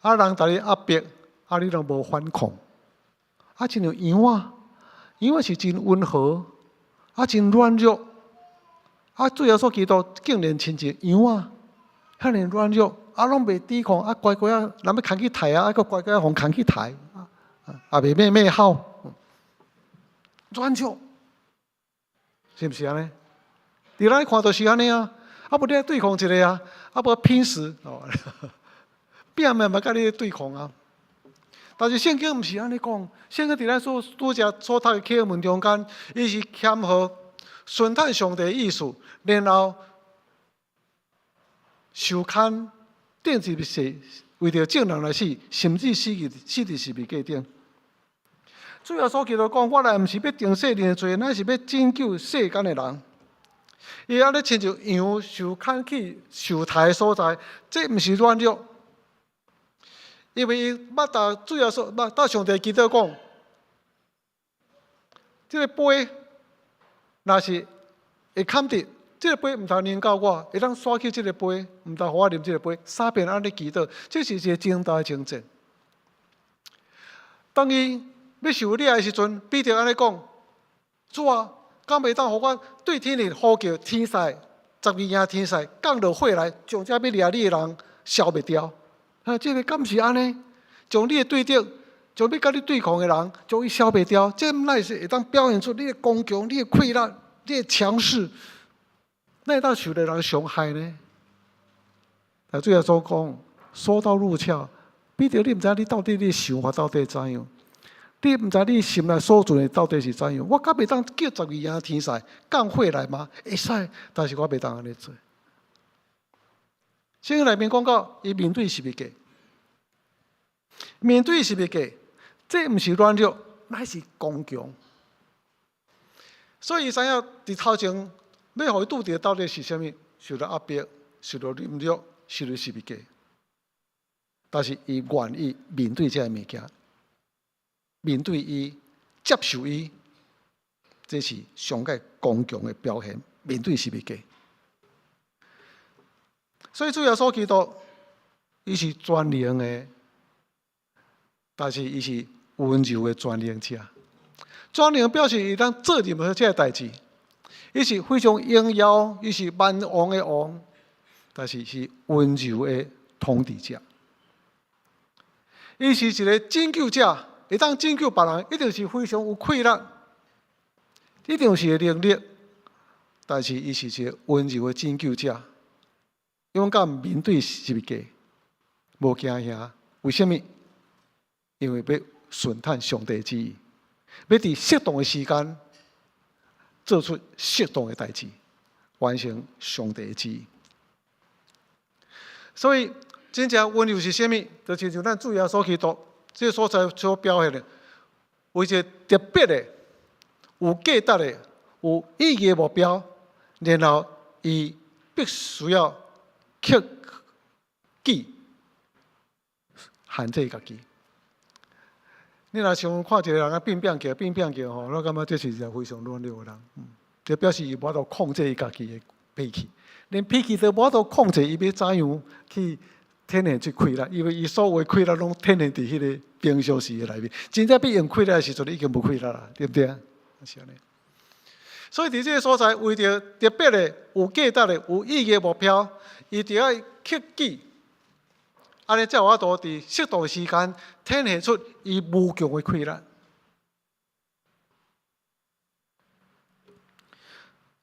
啊，人逐日壓迫，啊，你攏無反抗。啊，親像羊仔，羊仔是真溫和，啊，真軟弱。啊，主耶穌基督竟然親像羊仔，遐爾軟弱，啊，攏袂抵抗，啊，乖乖仔，人欲牽去刣啊，啊，閣乖乖予牽去刣，啊，也袂咩咩吼。軟弱，是毋是按呢？佇咱看就是按呢啊，啊無你愛對抗一个啊，啊無拼死哦，拼命嘛佮你對抗啊。但是聖經毋是按呢講，聖經佇咱所拄才所讀的課文中間，伊是謙和順趁上帝意思，然後受牽釘十字，為著眾人來死，甚至死去死佇十字架頂。主耶穌基督講：我來毋是欲定世人的罪，乃是欲拯救世間的人。伊按呢親像羊受牽去受刣的所在，這毋是軟弱，因為伊捌甲主耶穌捌甲上帝祈禱講：這个杯若是會堪得，這个杯毋通臨到我，會當刷去這個杯，毋通予我啉這個杯。三遍按呢祈禱，這是一个真大的征戰。當伊欲受掠的時陣，彼得按呢講：主啊，敢袂當予我對天日呼叫天使，十二營天使降落火來，將這欲掠你的人消滅掉？啊，這个敢是按呢？將你的對敵，將欲佮你對抗的人，將伊消滅掉？這乃是會當表現出你的剛強、你的氣力、你的強勢，哪會當受著人傷害呢？但主耶穌講：說刀入鞘。彼得，你毋知你到底你想法到底怎樣？你毋知你心內所存的到底是怎樣？我敢袂當叫十二樣天使降火來嗎？會使，但是我袂當按呢做。聖經內面講到，伊面對十字架，面對十字架，這毋是軟弱，乃是剛強。所以伊知影佇頭前欲予伊拄著到底是啥物，受到壓迫，受到凌辱，受到十字架。但是伊願意面對這个物件，面對伊，接受伊，這是上蓋剛強的表現。面對十字架。所以主耶穌基督，伊是全能的，但是伊是溫柔的全能者。全能表示伊當做任何這个代誌，伊是非常榮耀，伊是萬王的王，但是是溫柔的統治者。伊是一个拯救者，會當拯救別人，一定是非常有氣力，一定是有能力，但是伊是一个溫柔的拯救者。勇敢面對十字架，無驚嚇。為啥物？因為欲順趁上帝旨意，欲佇適當的時間做出適當的代誌，完成上帝的旨意。所以，真正溫柔是啥物？就親像咱主耶穌基督這個所在所表現的，為一個特別的、有價值的、有意義的目標，然後伊必須要克己，限制家己。你若像看一個人啊，變變叫、變變叫吼，我感覺這是一個非常軟弱的人。這表示伊無法度控制伊家己的脾氣，連脾氣都無法度控制，伊欲怎樣去體現出氣力？因為伊所有的氣力攏體現佇彼個平常時的內面。真正欲用氣力的時陣，已經無氣力啦，對毋對啊？是按呢。所以佇這個所在，為著特別的、有價值的、有意義的目標，伊著愛克己，按呢才有法度佇適當的時間，體現出伊無窮的氣力。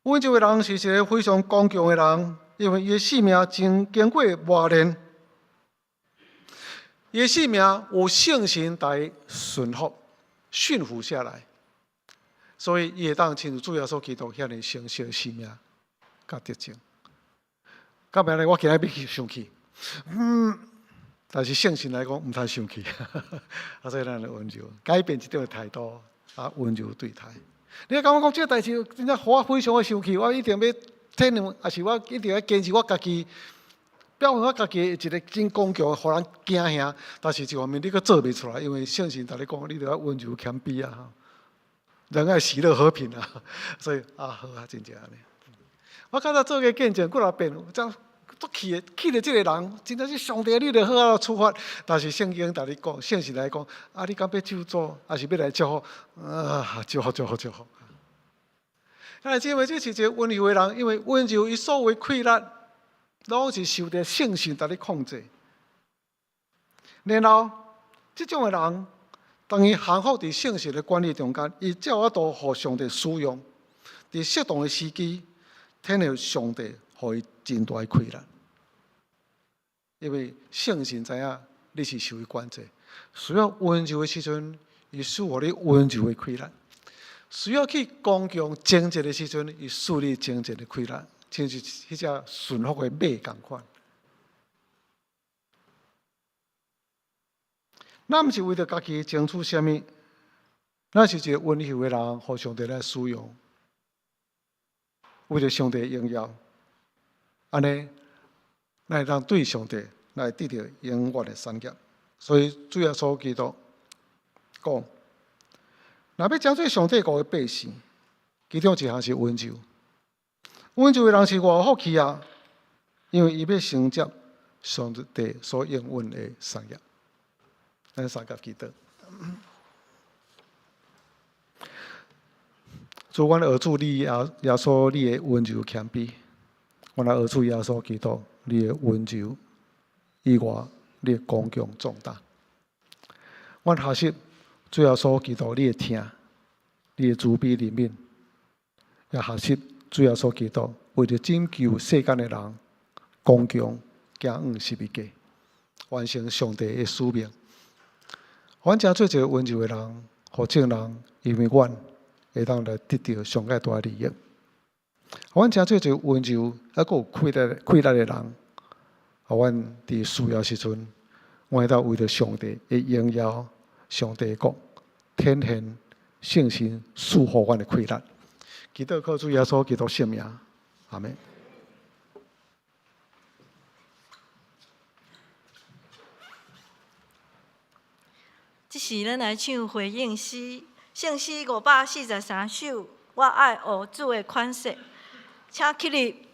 阮這位人是一個非常剛強的人，因為伊的性命曾經過磨練，伊的性命有聖神來順服、馴服下來，所以伊會當親像主耶穌基督遐爾成聖的生命佮德性。到尾呢，我今日欲去生氣，但是聖神來講毋通生氣，啊，所以咱著溫柔，改變這種態度，啊，溫柔對待。你感覺講這個代誌真正予我非常的生氣，我一定欲體諒，抑是我一定欲堅持我家己，表現我家己一個真剛強，予人驚嚇。但是一方面你閣做袂出來，因為聖神共你講，你著愛溫柔謙卑啊，仁愛喜樂和平啊，所以啊好啊，真正按呢。我較早做過見證幾若遍，這足氣的，氣著這个人，真正是上帝，你著好好處罰。但是聖經共你講，聖神來講，啊，你敢欲咒詛，抑是欲來祝福？啊，祝福祝福祝福。啊，因為這是一個溫柔的人，因為溫柔伊所有的氣力，攏是受著聖神共你控制。然後，這種的人，當伊降服佇聖神的管理中間，伊才有法度予上帝使用，佇適當的時機，體現上帝予伊真大的氣力。因為聖神知影你是受伊管制，需要溫柔的時陣，伊賜予你溫柔的氣力；需要去剛強精進的時陣，伊賜你精進的氣力，親像彼隻馴服的馬仝款。咱毋是為著家己爭取啥物，咱是一個溫柔的人，予上帝來使用，為著上帝榮耀，按呢，咱會當對上帝來得著永遠的產業。所以主耶穌基督講，若欲成做上帝國的百姓，其中一項是溫柔。溫柔的人是偌有福氣啊！因為伊欲承接上帝所應允的產業。咱相佮祈禱。主，阮學主你耶耶穌，你的溫柔謙卑。阮來學主耶穌基督，你的溫柔以外，你的剛強壯膽。阮學習主耶穌基督，你的疼，你的慈悲憐憫，也學習主耶穌基督為著拯救世間的人，剛強行往十字架。完成上帝的使命。阮成做一个溫柔的人，予眾人因為阮會當來得著上蓋大的利益。阮成做一個溫柔猶閣有氣力、氣力的人，予阮佇需要時陣，阮會當為著上帝的榮耀、上帝的國，展現聖神賜予阮的氣力。祈禱靠主耶穌基督聖名，阿們。這時，咱來唱回應詩，聖詩543首。我愛學主的款式，請起立。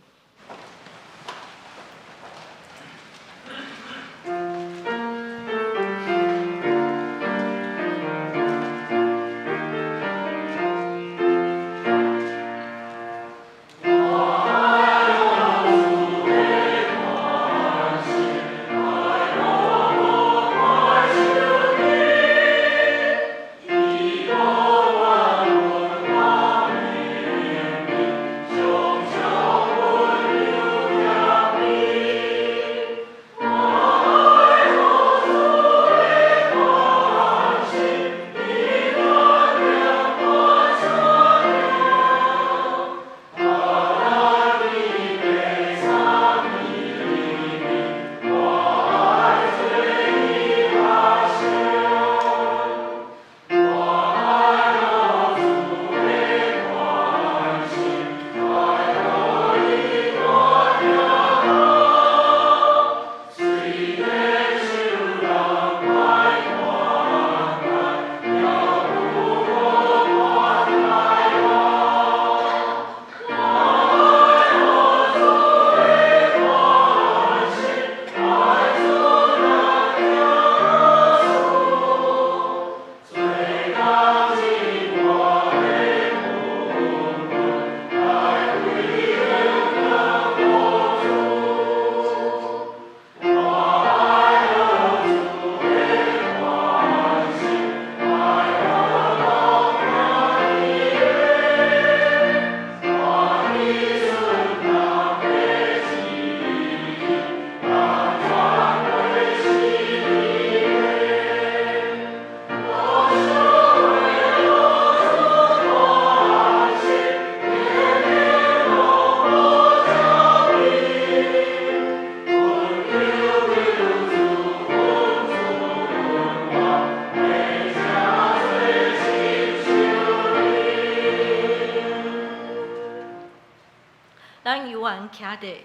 咱猶原徛佇，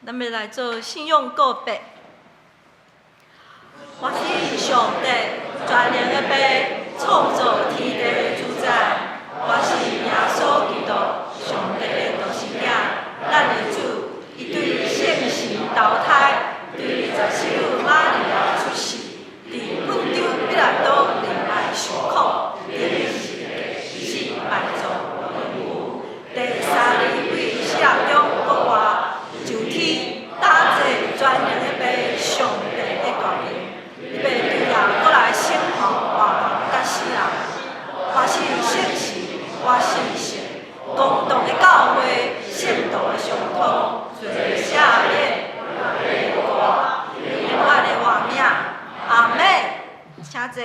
咱欲來做信仰告白。我信上帝，全能的父，創造天地的主宰。我信耶穌基督，上帝的獨生囝，咱的主。伊對聖神投胎，對十聖母瑪利亞出世，佇本丟彼拉多忍耐受苦，釘十字架死埋葬還復。第三日對死人中復活，上天搭坐全能的父上帝的大能，伊欲對來閣來審判活人佮死人。我信聖神，我信聖公同的教會，聖徒的相通，罪赦免，肉體復活，永遠的活命。阿們。請坐。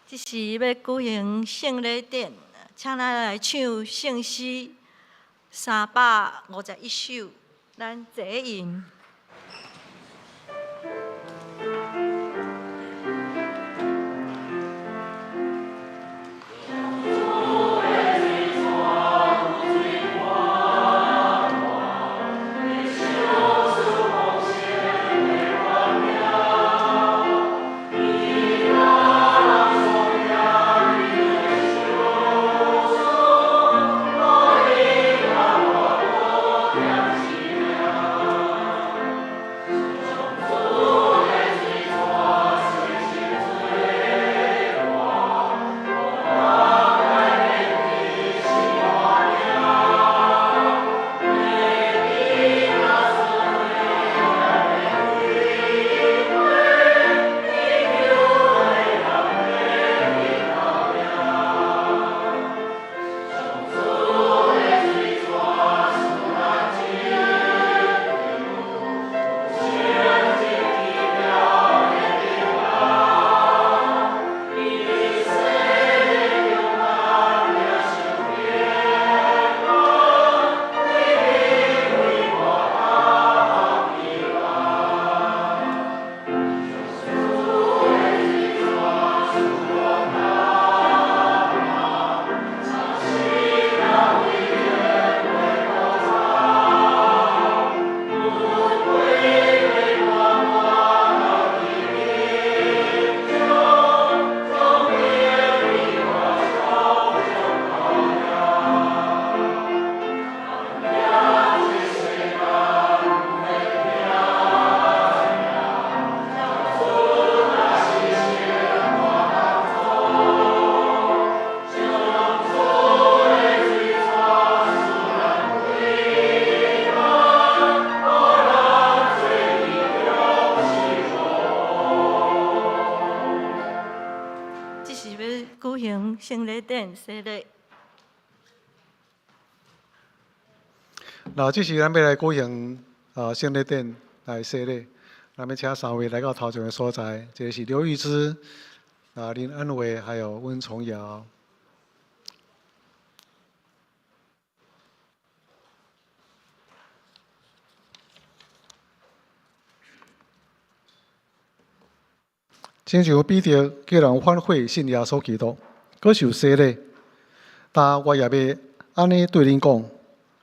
這時欲舉行聖禮典，請咱來唱聖詩351首，咱齊吟。舉行聖禮典洗禮。那這時咱欲來舉行聖禮典來洗禮，咱欲請三位來到頭前的所在，一个是劉玉芝、林恩偉，還有溫崇堯。親像彼得叫人反悔信耶穌基督，閣受洗禮，但我也欲按呢對恁講，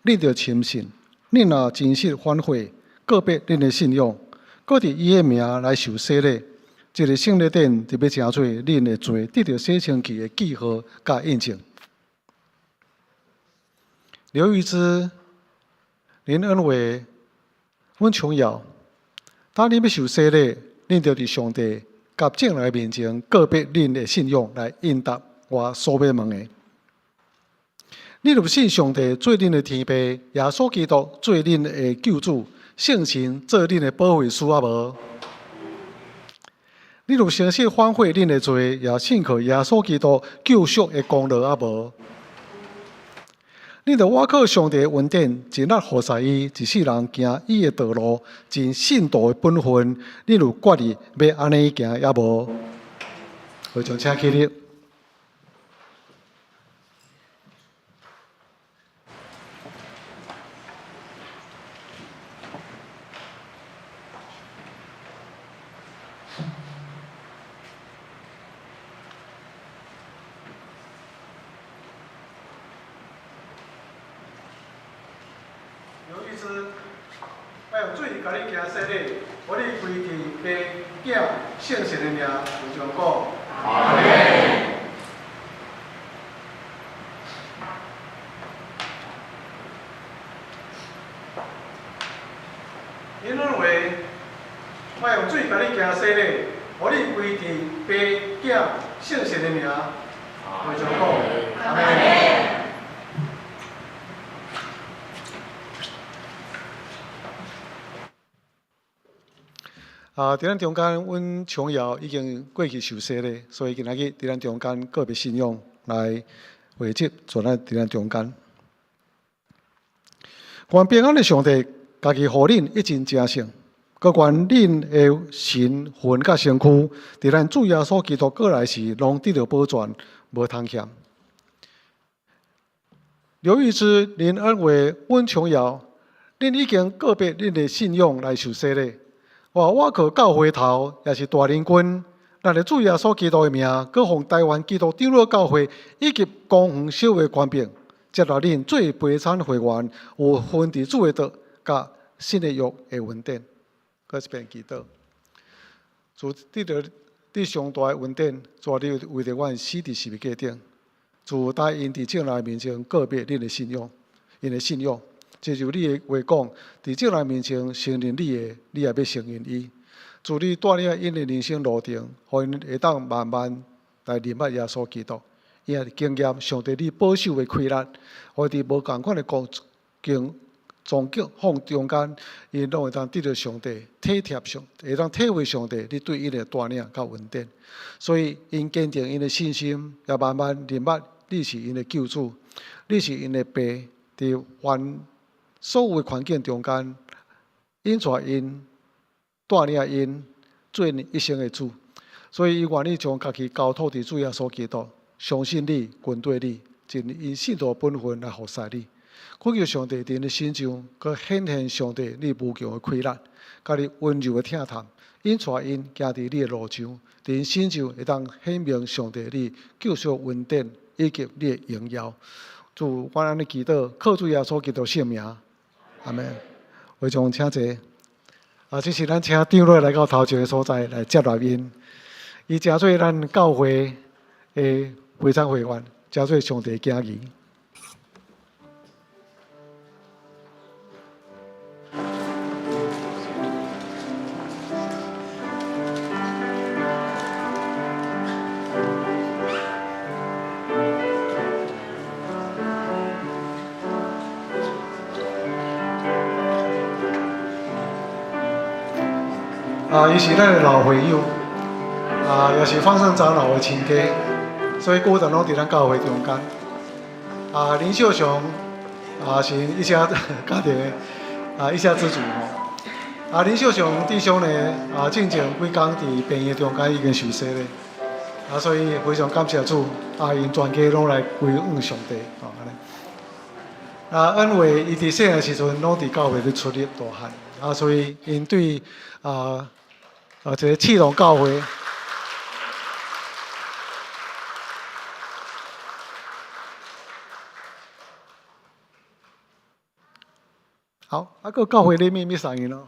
恁著深信，恁若真實反悔，告別恁的信仰，閣佇伊的名來受洗禮，這个聖禮典就欲成做恁的罪得著洗清去的記號佮印證。劉玉芝、林恩偉、溫瓊瑤，當恁欲受洗禮，恁著佇上帝佮眾人面前告別恁的信仰，來應答我所欲問的。恁有信上帝做恁的天父，耶穌基督做恁的救主，聖神做恁的保惠師啊無？恁有誠實反悔恁的罪，也信靠耶穌基督救贖的功勞啊無？恁著倚靠上帝的恩典，盡力服侍伊，一世人行伊的道路，盡信徒的本分。恁有決意欲按呢行抑無？會長請起立。劉玉芝，我用水共你行洗禮，予你歸佇父、囝、聖神的名，會長講。阿們。林恩偉，我用水共你行洗禮，予你歸佇父、囝、聖神的名，會長講。阿們。啊！佇咱中間，阮瓊瑤已經過去受洗禮，所以今仔日佇咱中間告別信仰來匯集在咱佇咱中間。願平安的上帝，家己予恁一盡成聖，閣願恁的神魂佮身軀，佇咱主耶穌基督閣來時，攏得著保全，無通欠。劉玉芝、林恩偉、溫瓊瑤，恁已經告別恁的信仰來受洗禮。我倚靠教會頭，也是大林君，咱的主耶穌基督的名，閣奉台灣基督長老教會以及公園小會權柄，接納恁做陪餐會員，有份佇主的道佮新的約的恩典。閣一遍祈禱，主得著你上大的恩典，主你為著阮死佇十字架頂，主帶𪜶佇眾人面前告別恁的信仰，𪜶的信仰。親像你的話講，佇眾人面前承認你的，你也欲承認伊。主你帶領𪜶的人生路程，予𪜶會當慢慢來認捌耶穌基督，伊也經驗上帝你保守的氣力，予佇無仝款的光景狀況中間，𪜶攏會當得著上帝體貼上，會當體會上帝你對𪜶的帶領佮恩典。所以，𪜶堅定𪜶的信心，也慢慢認捌你是𪜶的救主，你是𪜶的爸，佇凡所有的環境中間，𪜶帶𪜶帶領𪜶做𪜶一生的主，所以伊願意將家己交託佇主耶穌基督，相信你，跟綴你，盡𪜶信徒本分來服侍你。懇求上帝佇𪜶的身上，閣顯現上帝你無窮的氣力，佮你溫柔的疼痛，引帶𪜶行佇你的路上，佇𪜶身上會當顯明上帝你救贖恩典以及你的榮耀。主，我按呢祈禱，靠主耶穌基督聖名。阿們，會長請坐。啊，這是咱請長老來到頭前的所在來接納𪜶。伊成做咱教會的陪餐會員，成做上帝的囝兒。啊，伊是咱的老會友，啊，也是方勝長老的親家，所以古堂攏佇咱教會中間。啊，林秀雄啊是一家家庭的啊一家之主吼。啊，林秀雄弟兄呢啊，進前幾工佇病院中間已經受洗咧。啊，所以非常感謝主，啊，𪜶全家攏來歸向上帝，吼按呢。啊，恩惠伊佇細漢時陣攏佇教會咧出入大漢，啊，所以𪜶對啊這個刺桐教會。好，啊，閣教會禮物欲送𪜶咯。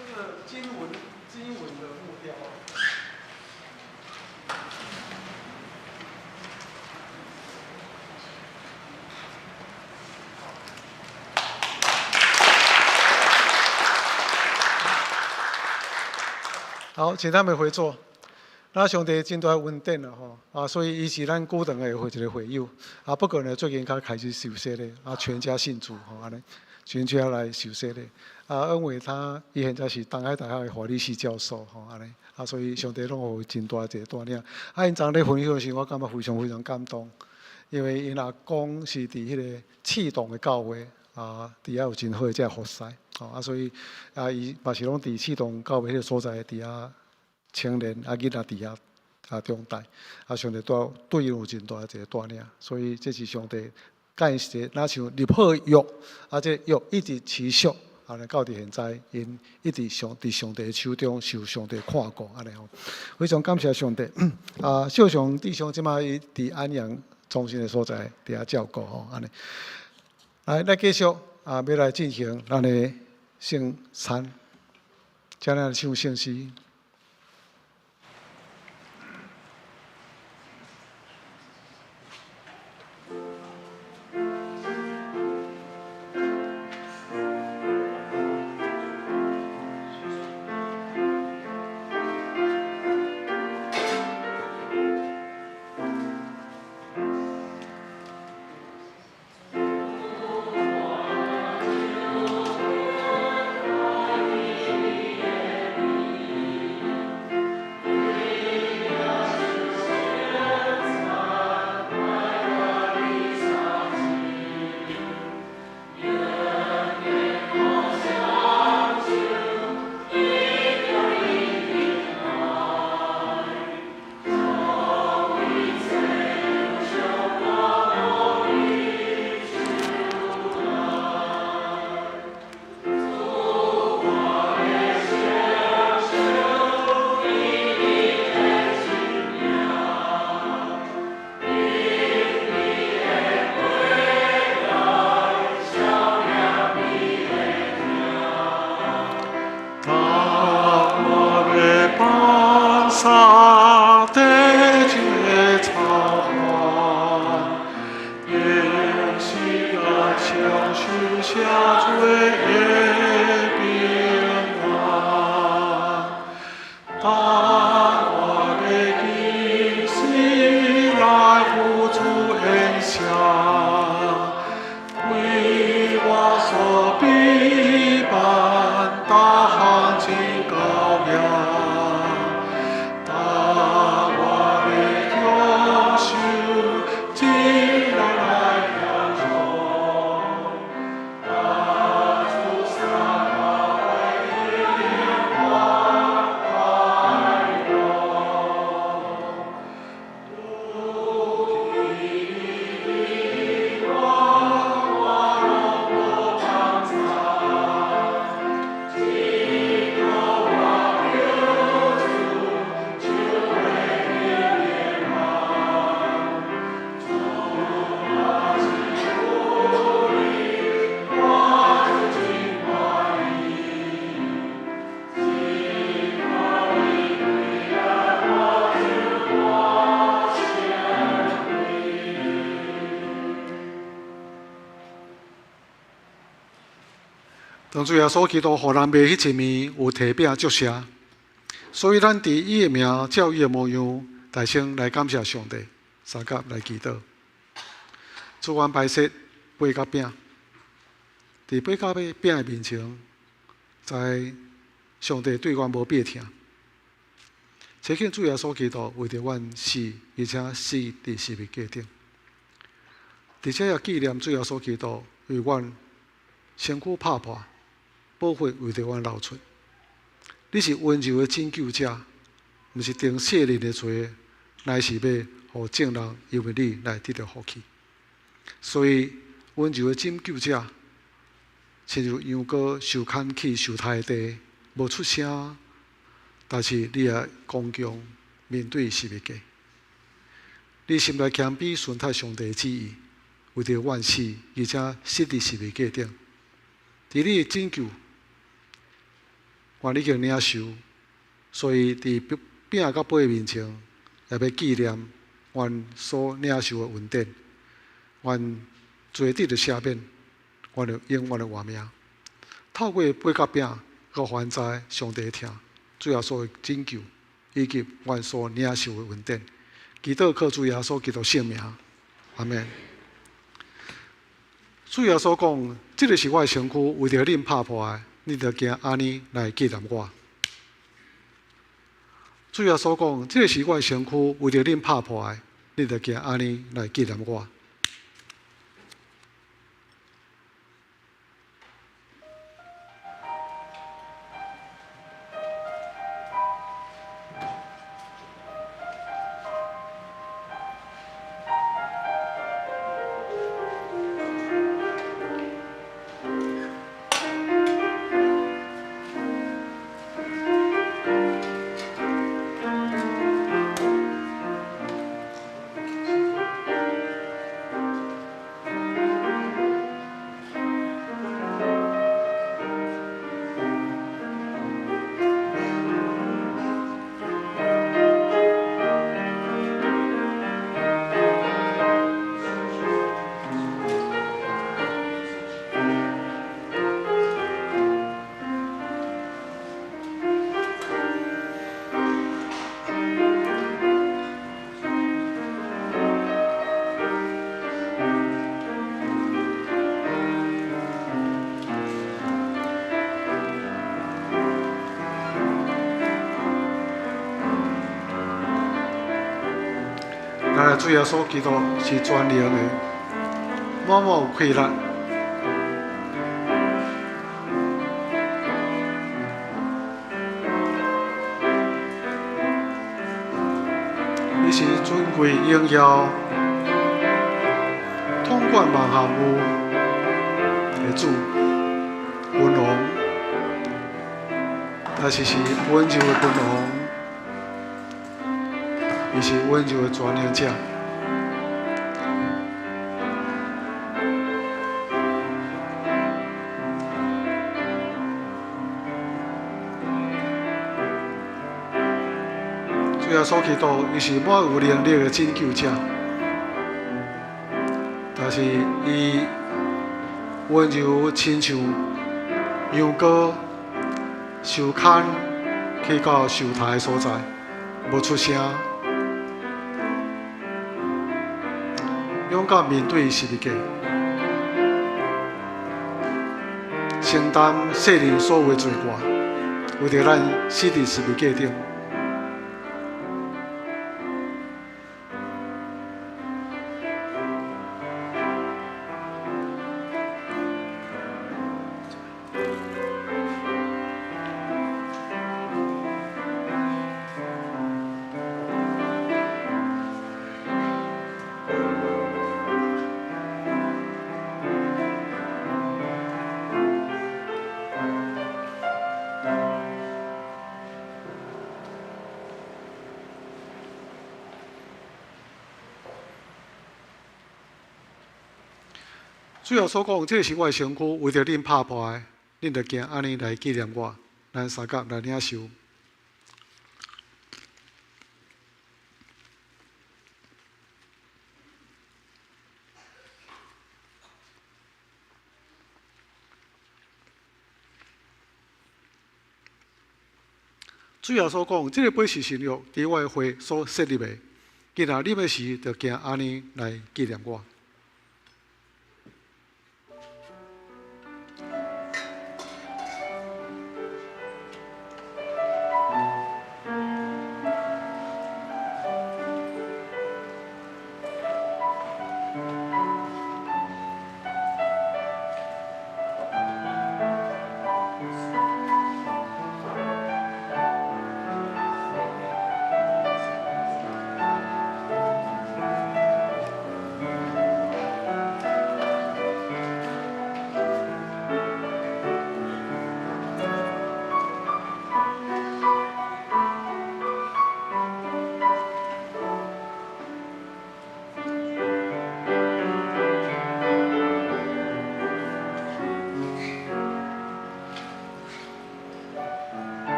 這個經文，經文的目標。好，請他們回座。那上帝真大恩典啦吼，啊，所以伊是咱古堂的一個會友。啊，不過呢，最近才開始受洗咧，啊，全家信主吼，按呢，全家來受洗咧。啊，因為他伊現在是東海大學的法律系教授吼，按呢，啊，所以上帝攏予伊真大一個帶領。啊，𪜶昨咧分享時，我感覺非常非常感動，因為𪜶阿公是佇彼個刺桐的教會，啊，佇遐有真好的這個服侍，吼，啊，所以啊，伊嘛是攏佇刺桐教會彼個所在佇遐青年啊囡仔佇遐啊長大，啊，上帝對對𪜶有真大一個帶領，所以這是上帝佮𪜶一個若像立好約，啊，這約一直持續。按呢到佇現在，𪜶一直上佇上帝手中受上帝看顧，按呢吼，非常感謝上帝。啊，秀雄弟兄這擺伊佇安陽中心的所在，佇遐照顧吼，按呢。來，咱繼續啊，欲來進行咱的聖餐，請咱唱聖詩。當主耶穌基督予人袂彼一暝有提餅祝謝，所以咱佇伊的名照伊的模樣，大聲來感謝上帝，相佮來祈禱。主，阮擺設杯佮餅，佇杯佮餅的面前，知上帝對阮無變疼。相信主耶穌基督為著阮死，而且死佇十字架頂。佇這也紀念主耶穌基督為阮身軀拍破，寶血為著阮流出。你是溫柔的拯救者，毋是定世人的罪，乃是欲予眾人因為你來得著福氣。所以溫柔的拯救者，親像羊羔受牽去受殺的地，無出聲，但是你也剛強面對十字架。你心內謙卑，順服上帝旨意，為著阮死，而且死佇十字架頂。佇你的拯救，阮已經領受，所以佇餅佮杯面前，也欲紀念阮所領受的恩典。願罪得著赦免，阮就永遠的活命。透過杯佮餅，閣還知上帝疼，主耶穌的拯救，以及阮所領受的恩典。祈禱靠主耶穌基督聖名，阿們。主耶穌講：這个是我的身軀，為著恁拍破的，恁著行按呢來紀念我。主耶穌講：這个是我的身軀，為著恁拍破的，恁著行按呢來紀念我。咱的主耶穌基督是全能的，滿滿有氣力。伊是尊貴榮耀、統管萬萬有的主，君王，但是是溫柔的君王。伊是溫柔的全能者。主耶穌基督，伊是滿有能力的拯救者，但是伊溫柔親像羊羔受牽去到受殺的所在，無出聲。勇敢面對十字架，承擔世人所有的罪過，為著咱死佇十字架頂。主耶穌講：這个是我的身軀，為著恁拍破的，恁著行按呢來紀念我。咱相佮來領受。主耶穌講，這个杯是新約，佇我的血所設立的。今仔啉的時，就行按呢來紀念我。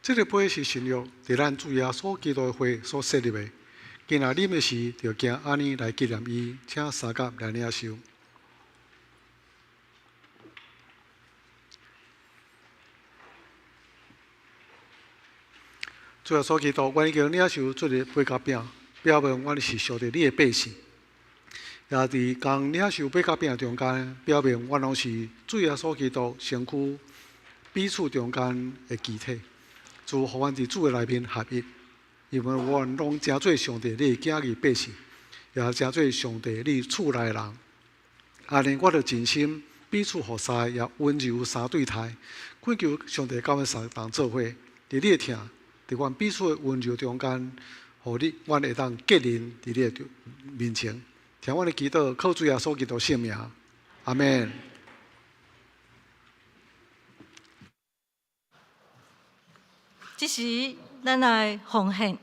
這个杯是新約，佇咱主耶穌基督的血所設立的。今仔啉的時，就行按呢來紀念伊，請相佮來領受。主耶穌基督，阮已經領受這个杯佮餅，表明阮是上帝你的百姓。也佇共領受杯佮餅中間，表明阮攏是主耶穌基督身軀彼此中間的肢體。主，予阮佇主的內面合一，因為阮攏成做上帝你的囝兒百姓，也成做上帝你厝內人。按呢，阮著盡心彼此服侍，也溫柔相對待。懇求上帝佮阮相同做伙，佇你的疼，佇阮彼此的溫柔中間，予你，阮會當結連佇你的面前。聽阮的祈禱，靠主耶穌基督聖名，阿們。這時，咱來奉獻。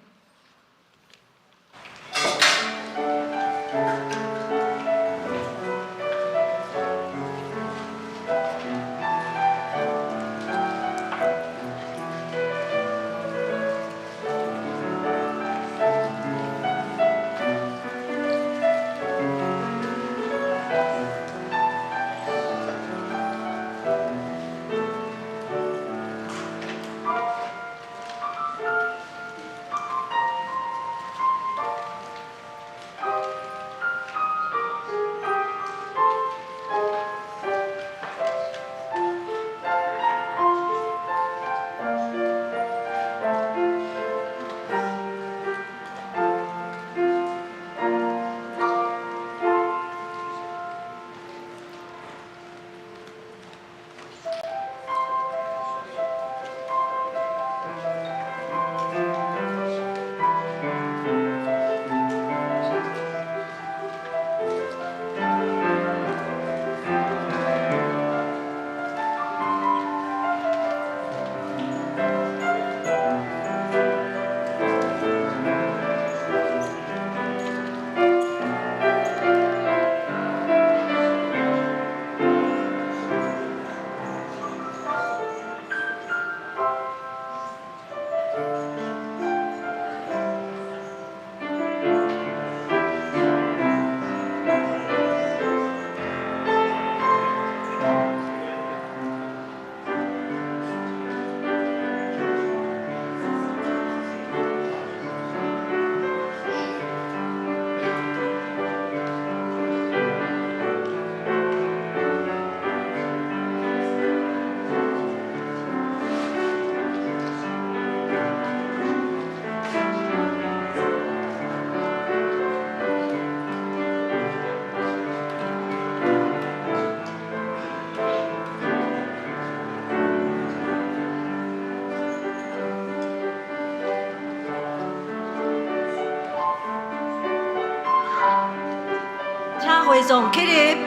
會眾起立。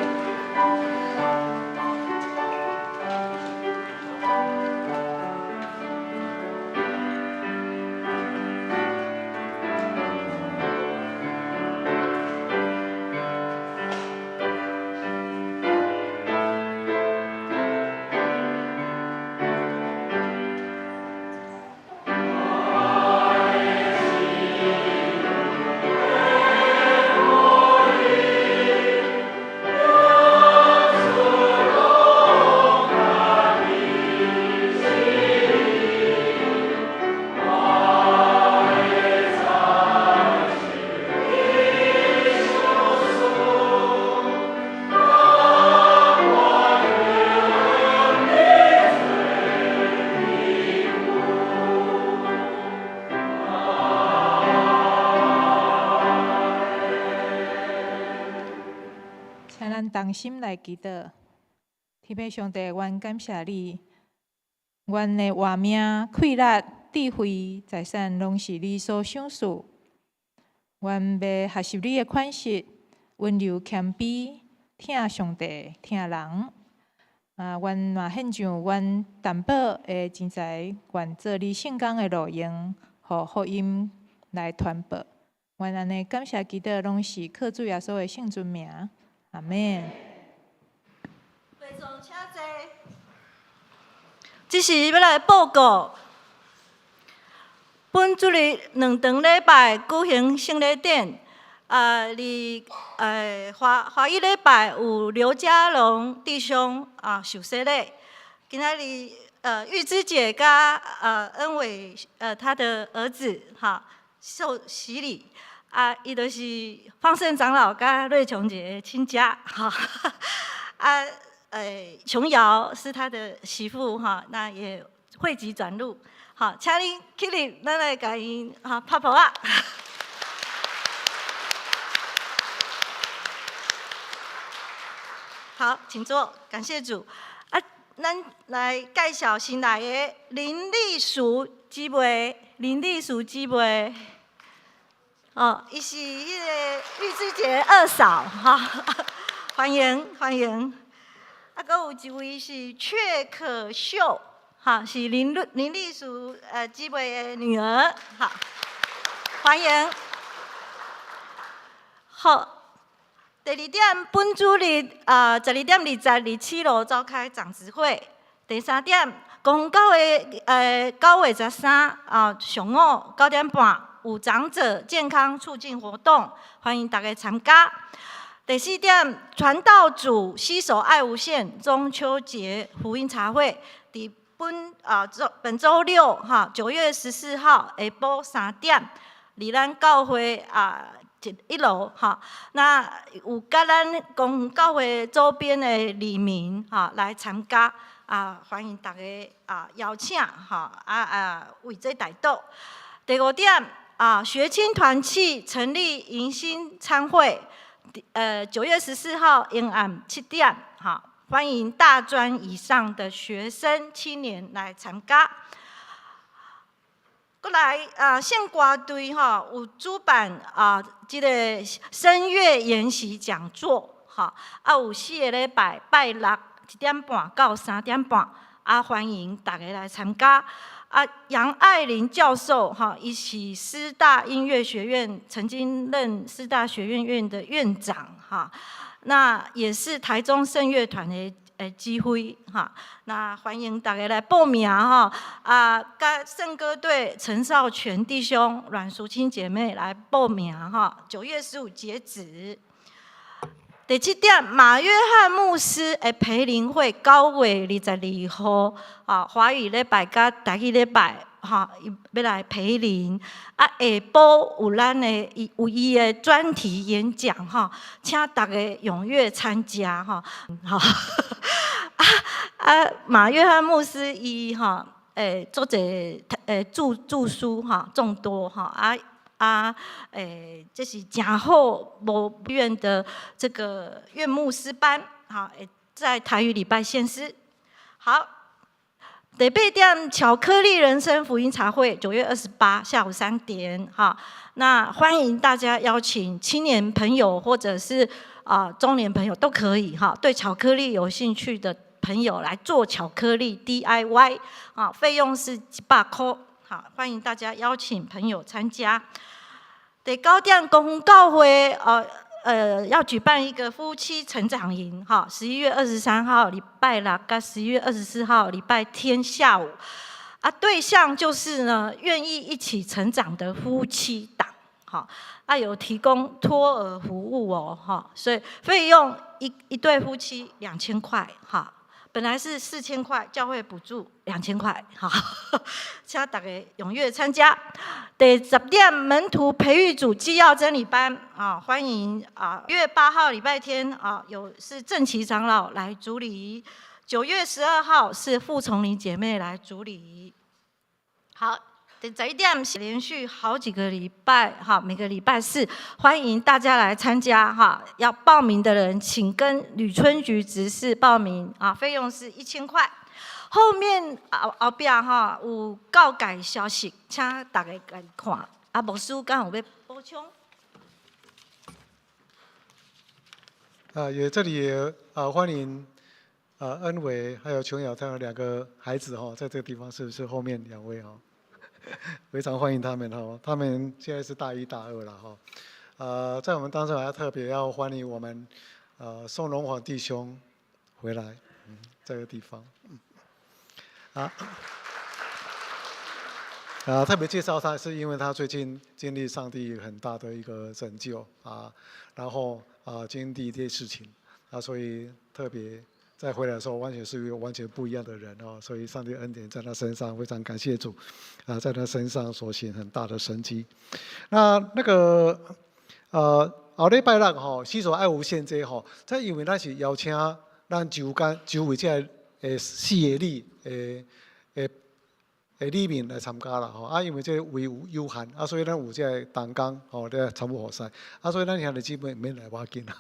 請咱同心來祈禱，天父上帝，阮感謝你，阮的活命、氣力、智慧、財產，攏是你所賞賜。阮欲學習你的款式，溫柔謙卑，疼上帝、疼人。啊，阮嘛獻上阮淡薄的錢財，願做你聖工的路用，予福音來傳播。阮按呢感謝祈禱，攏是靠主耶穌的聖尊名。阿們。會眾請坐。這是欲來報告，本主日兩場禮拜舉行聖禮典。啊，佇華華語禮拜有劉家龍弟兄啊受洗禮。今仔日玉芝姐佮恩偉他的兒子哈受洗禮。啊，伊就是方勝長老佮瑞瓊姐的親家，哈，啊，瓊瑤是他的媳婦哈，那也會籍轉入，好，請恁起立，咱來共𪜶哈拍噗仔。好，請坐，感謝主。啊，咱來介紹新來的林麗淑姊妹，林麗淑姊妹。哦，伊是彼个玉芝姐二嫂，哈，歡迎歡迎。啊，閣有一位是闕可秀，哈，是林林麗淑姊妹的女兒，哈，歡迎。好，第二點，本主日啊，12點20佇七樓召開長執會。第三點，公教會9月13啊，上午9點半。有長者健康促進活動，歡迎大家參加。第四點，傳道組攜手愛無限中秋節福音茶會，佇本啊週本週六哈9月14號下晡3點，佇咱教會啊一樓哈，那有佮咱公教會周邊的里民哈來參加啊，歡迎大家啊邀請哈啊啊為這代禱。第五點。啊，學青團契成立迎新餐會，9月14號傍暗7點，哈，歡迎大專以上的學生青年來參加。閣來啊，聖歌隊吼有主辦啊，這个聲樂研習講座，哈，啊有四个禮拜，拜六1點半到3點半，啊歡迎大家來參加。啊，楊愛玲教授哈，伊是師大音樂學院曾經任師大學院院的院長哈，那也是台中聖樂團的指揮哈，那歡迎大家來報名哈。啊，佮聖歌隊陳少全弟兄、阮淑清姐妹來報名哈，9月15截止。第七點，馬約翰牧師的培靈會9月22號，啊，華語禮拜佮台語禮拜，哈，伊欲來培靈。啊，下晡有咱的伊有伊的專題演講，哈，請大家踴躍參加，哈，好。啊啊，馬約翰牧師伊哈，做者著著書哈，眾多哈，啊。啊，這是誠好無院的這個院牧師班，好，在台語禮拜獻詩。好，第八點，巧克力人生福音茶會，9月28下午3點，哈，那歡迎大家邀請青年朋友或者是啊中年朋友都可以哈，對巧克力有興趣的朋友來做巧克力 DIY 啊，費用是一百箍，好，歡迎大家邀請朋友參加。第九點，公教會要舉辦一個夫妻成長營，哈，11月23號禮拜六，佮11月24號禮拜天下午，啊，對象就是呢願意一起成長的夫妻檔，哈，啊有提供托兒服務哦，哈，所以費用一對夫妻2000塊，哈，本來是4000塊，教會補助兩千塊，哈，請大家踴躍參加。第十點，門徒培育組紀要真理班啊，歡迎啊，月8號禮拜天啊，有是鄭奇長老來主禮。9月12號是傅崇玲姐妹來主禮。好，第十一點是連續好幾個禮拜哈，每個禮拜四歡迎大家來參加哈。要報名的人，請跟呂春菊執事報名啊，費用是1000塊。後面後後壁哈有告解消息，請大家來看。啊，牧師敢有欲補充？啊，也這裡也啊歡迎啊恩偉還有瓊瑤他們兩個孩子哈，在這個地方是不是後面兩位哈？非常歡迎他們哈，他們現在是大一大二了哈。在我們當中還要特別要歡迎我們宋龍煌弟兄回來，這個地方。啊，啊，特別介紹他，是因為他最近經歷上帝很大的一個拯救啊，然後啊經歷一些事情啊，所以特別再回來的時候，完全是一個完全不一樣的人哦，所以上帝恩典在他身上，非常感謝主啊，在他身上所行很大的神蹟。那個後禮拜六吼，西索愛無限這吼，這因為咱是邀請咱周間周圍這個四個里的里民來參加啦吼，啊，因為這個位有有限，啊，所以咱有這個同工吼咧參與服侍，啊，所以咱兄弟姊妹毋免來無要緊啦，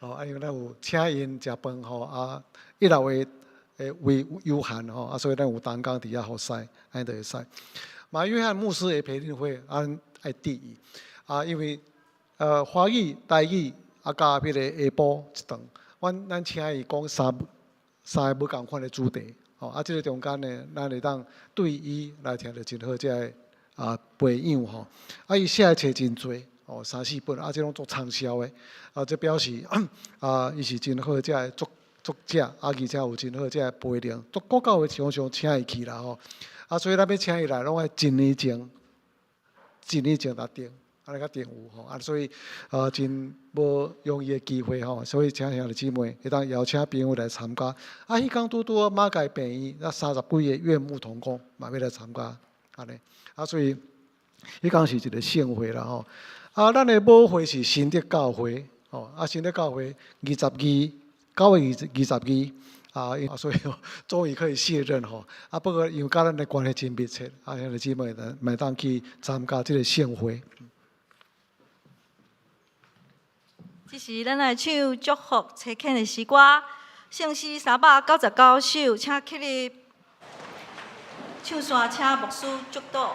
吼，啊，因為咱有請𪜶食飯吼，啊，一樓的位有限吼，啊，所以咱有同工佇遐服侍，按呢就會使。馬約翰牧師的培靈會，咱愛注意，啊，因為華語、台語啊，佮彼個下晡一頓，阮咱請伊講三個無仝款的主題。吼，啊，這個中間呢，咱會當對伊來聽著真好，這个啊培養吼。啊，伊寫的冊真濟，哦，三四本，啊，這攏足暢銷的，啊，這表示啊，伊是真好這个作者，啊，而且有真好這个培靈，足國教會常常請伊去啦吼。啊，所以咱欲請伊來，攏愛一年前，一年前就訂，按呢才訂有吼。啊，所以真無容易的機會吼，所以請兄弟姊妹會當邀請朋友來參加。啊，彼工拄拄好馬偕病院那三十幾个院牧同工嘛欲來參加，按呢。啊，所以彼工是一個盛會啦吼。啊，咱的母會是新德教會，吼，啊，新德教會二十二9月22，啊，所以終於可以卸任吼。啊，不過因為佮咱的關係真密切，啊，兄弟姊妹會當去參加這個盛會。這時，咱來唱祝福差遣的詩歌，聖詩399首，請起立。唱煞，請牧師祝禱。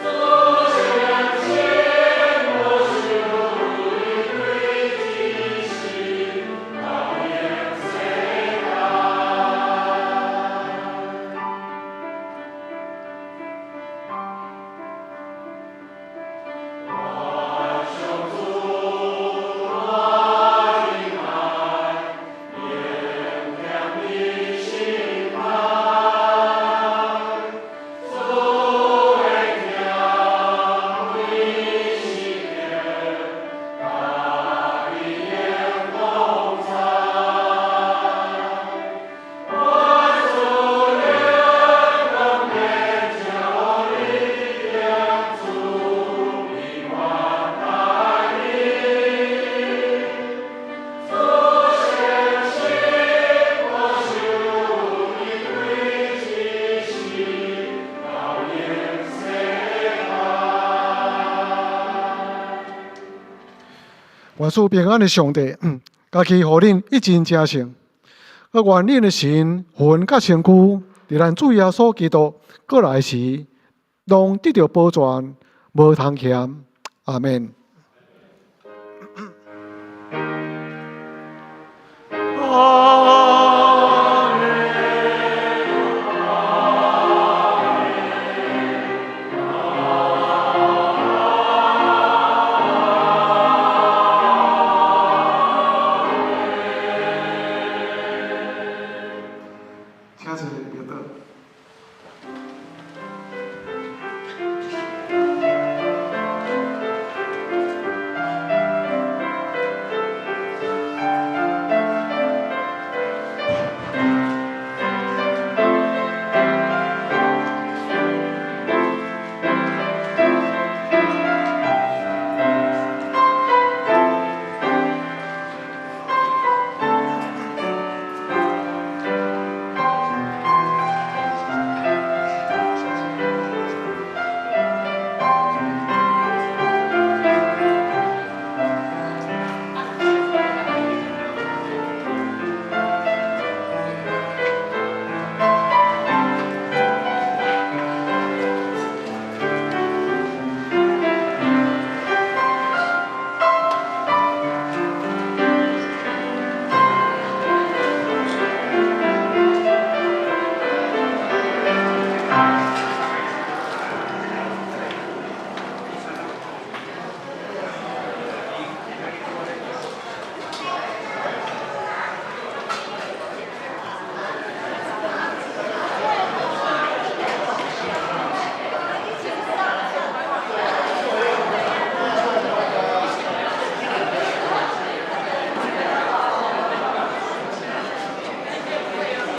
主願賜平安的上帝，家己予恁一真成聖，閣願恁的心魂佮身軀，佇咱主耶穌基督閣來時，攏得著保全，無通嫌。阿們。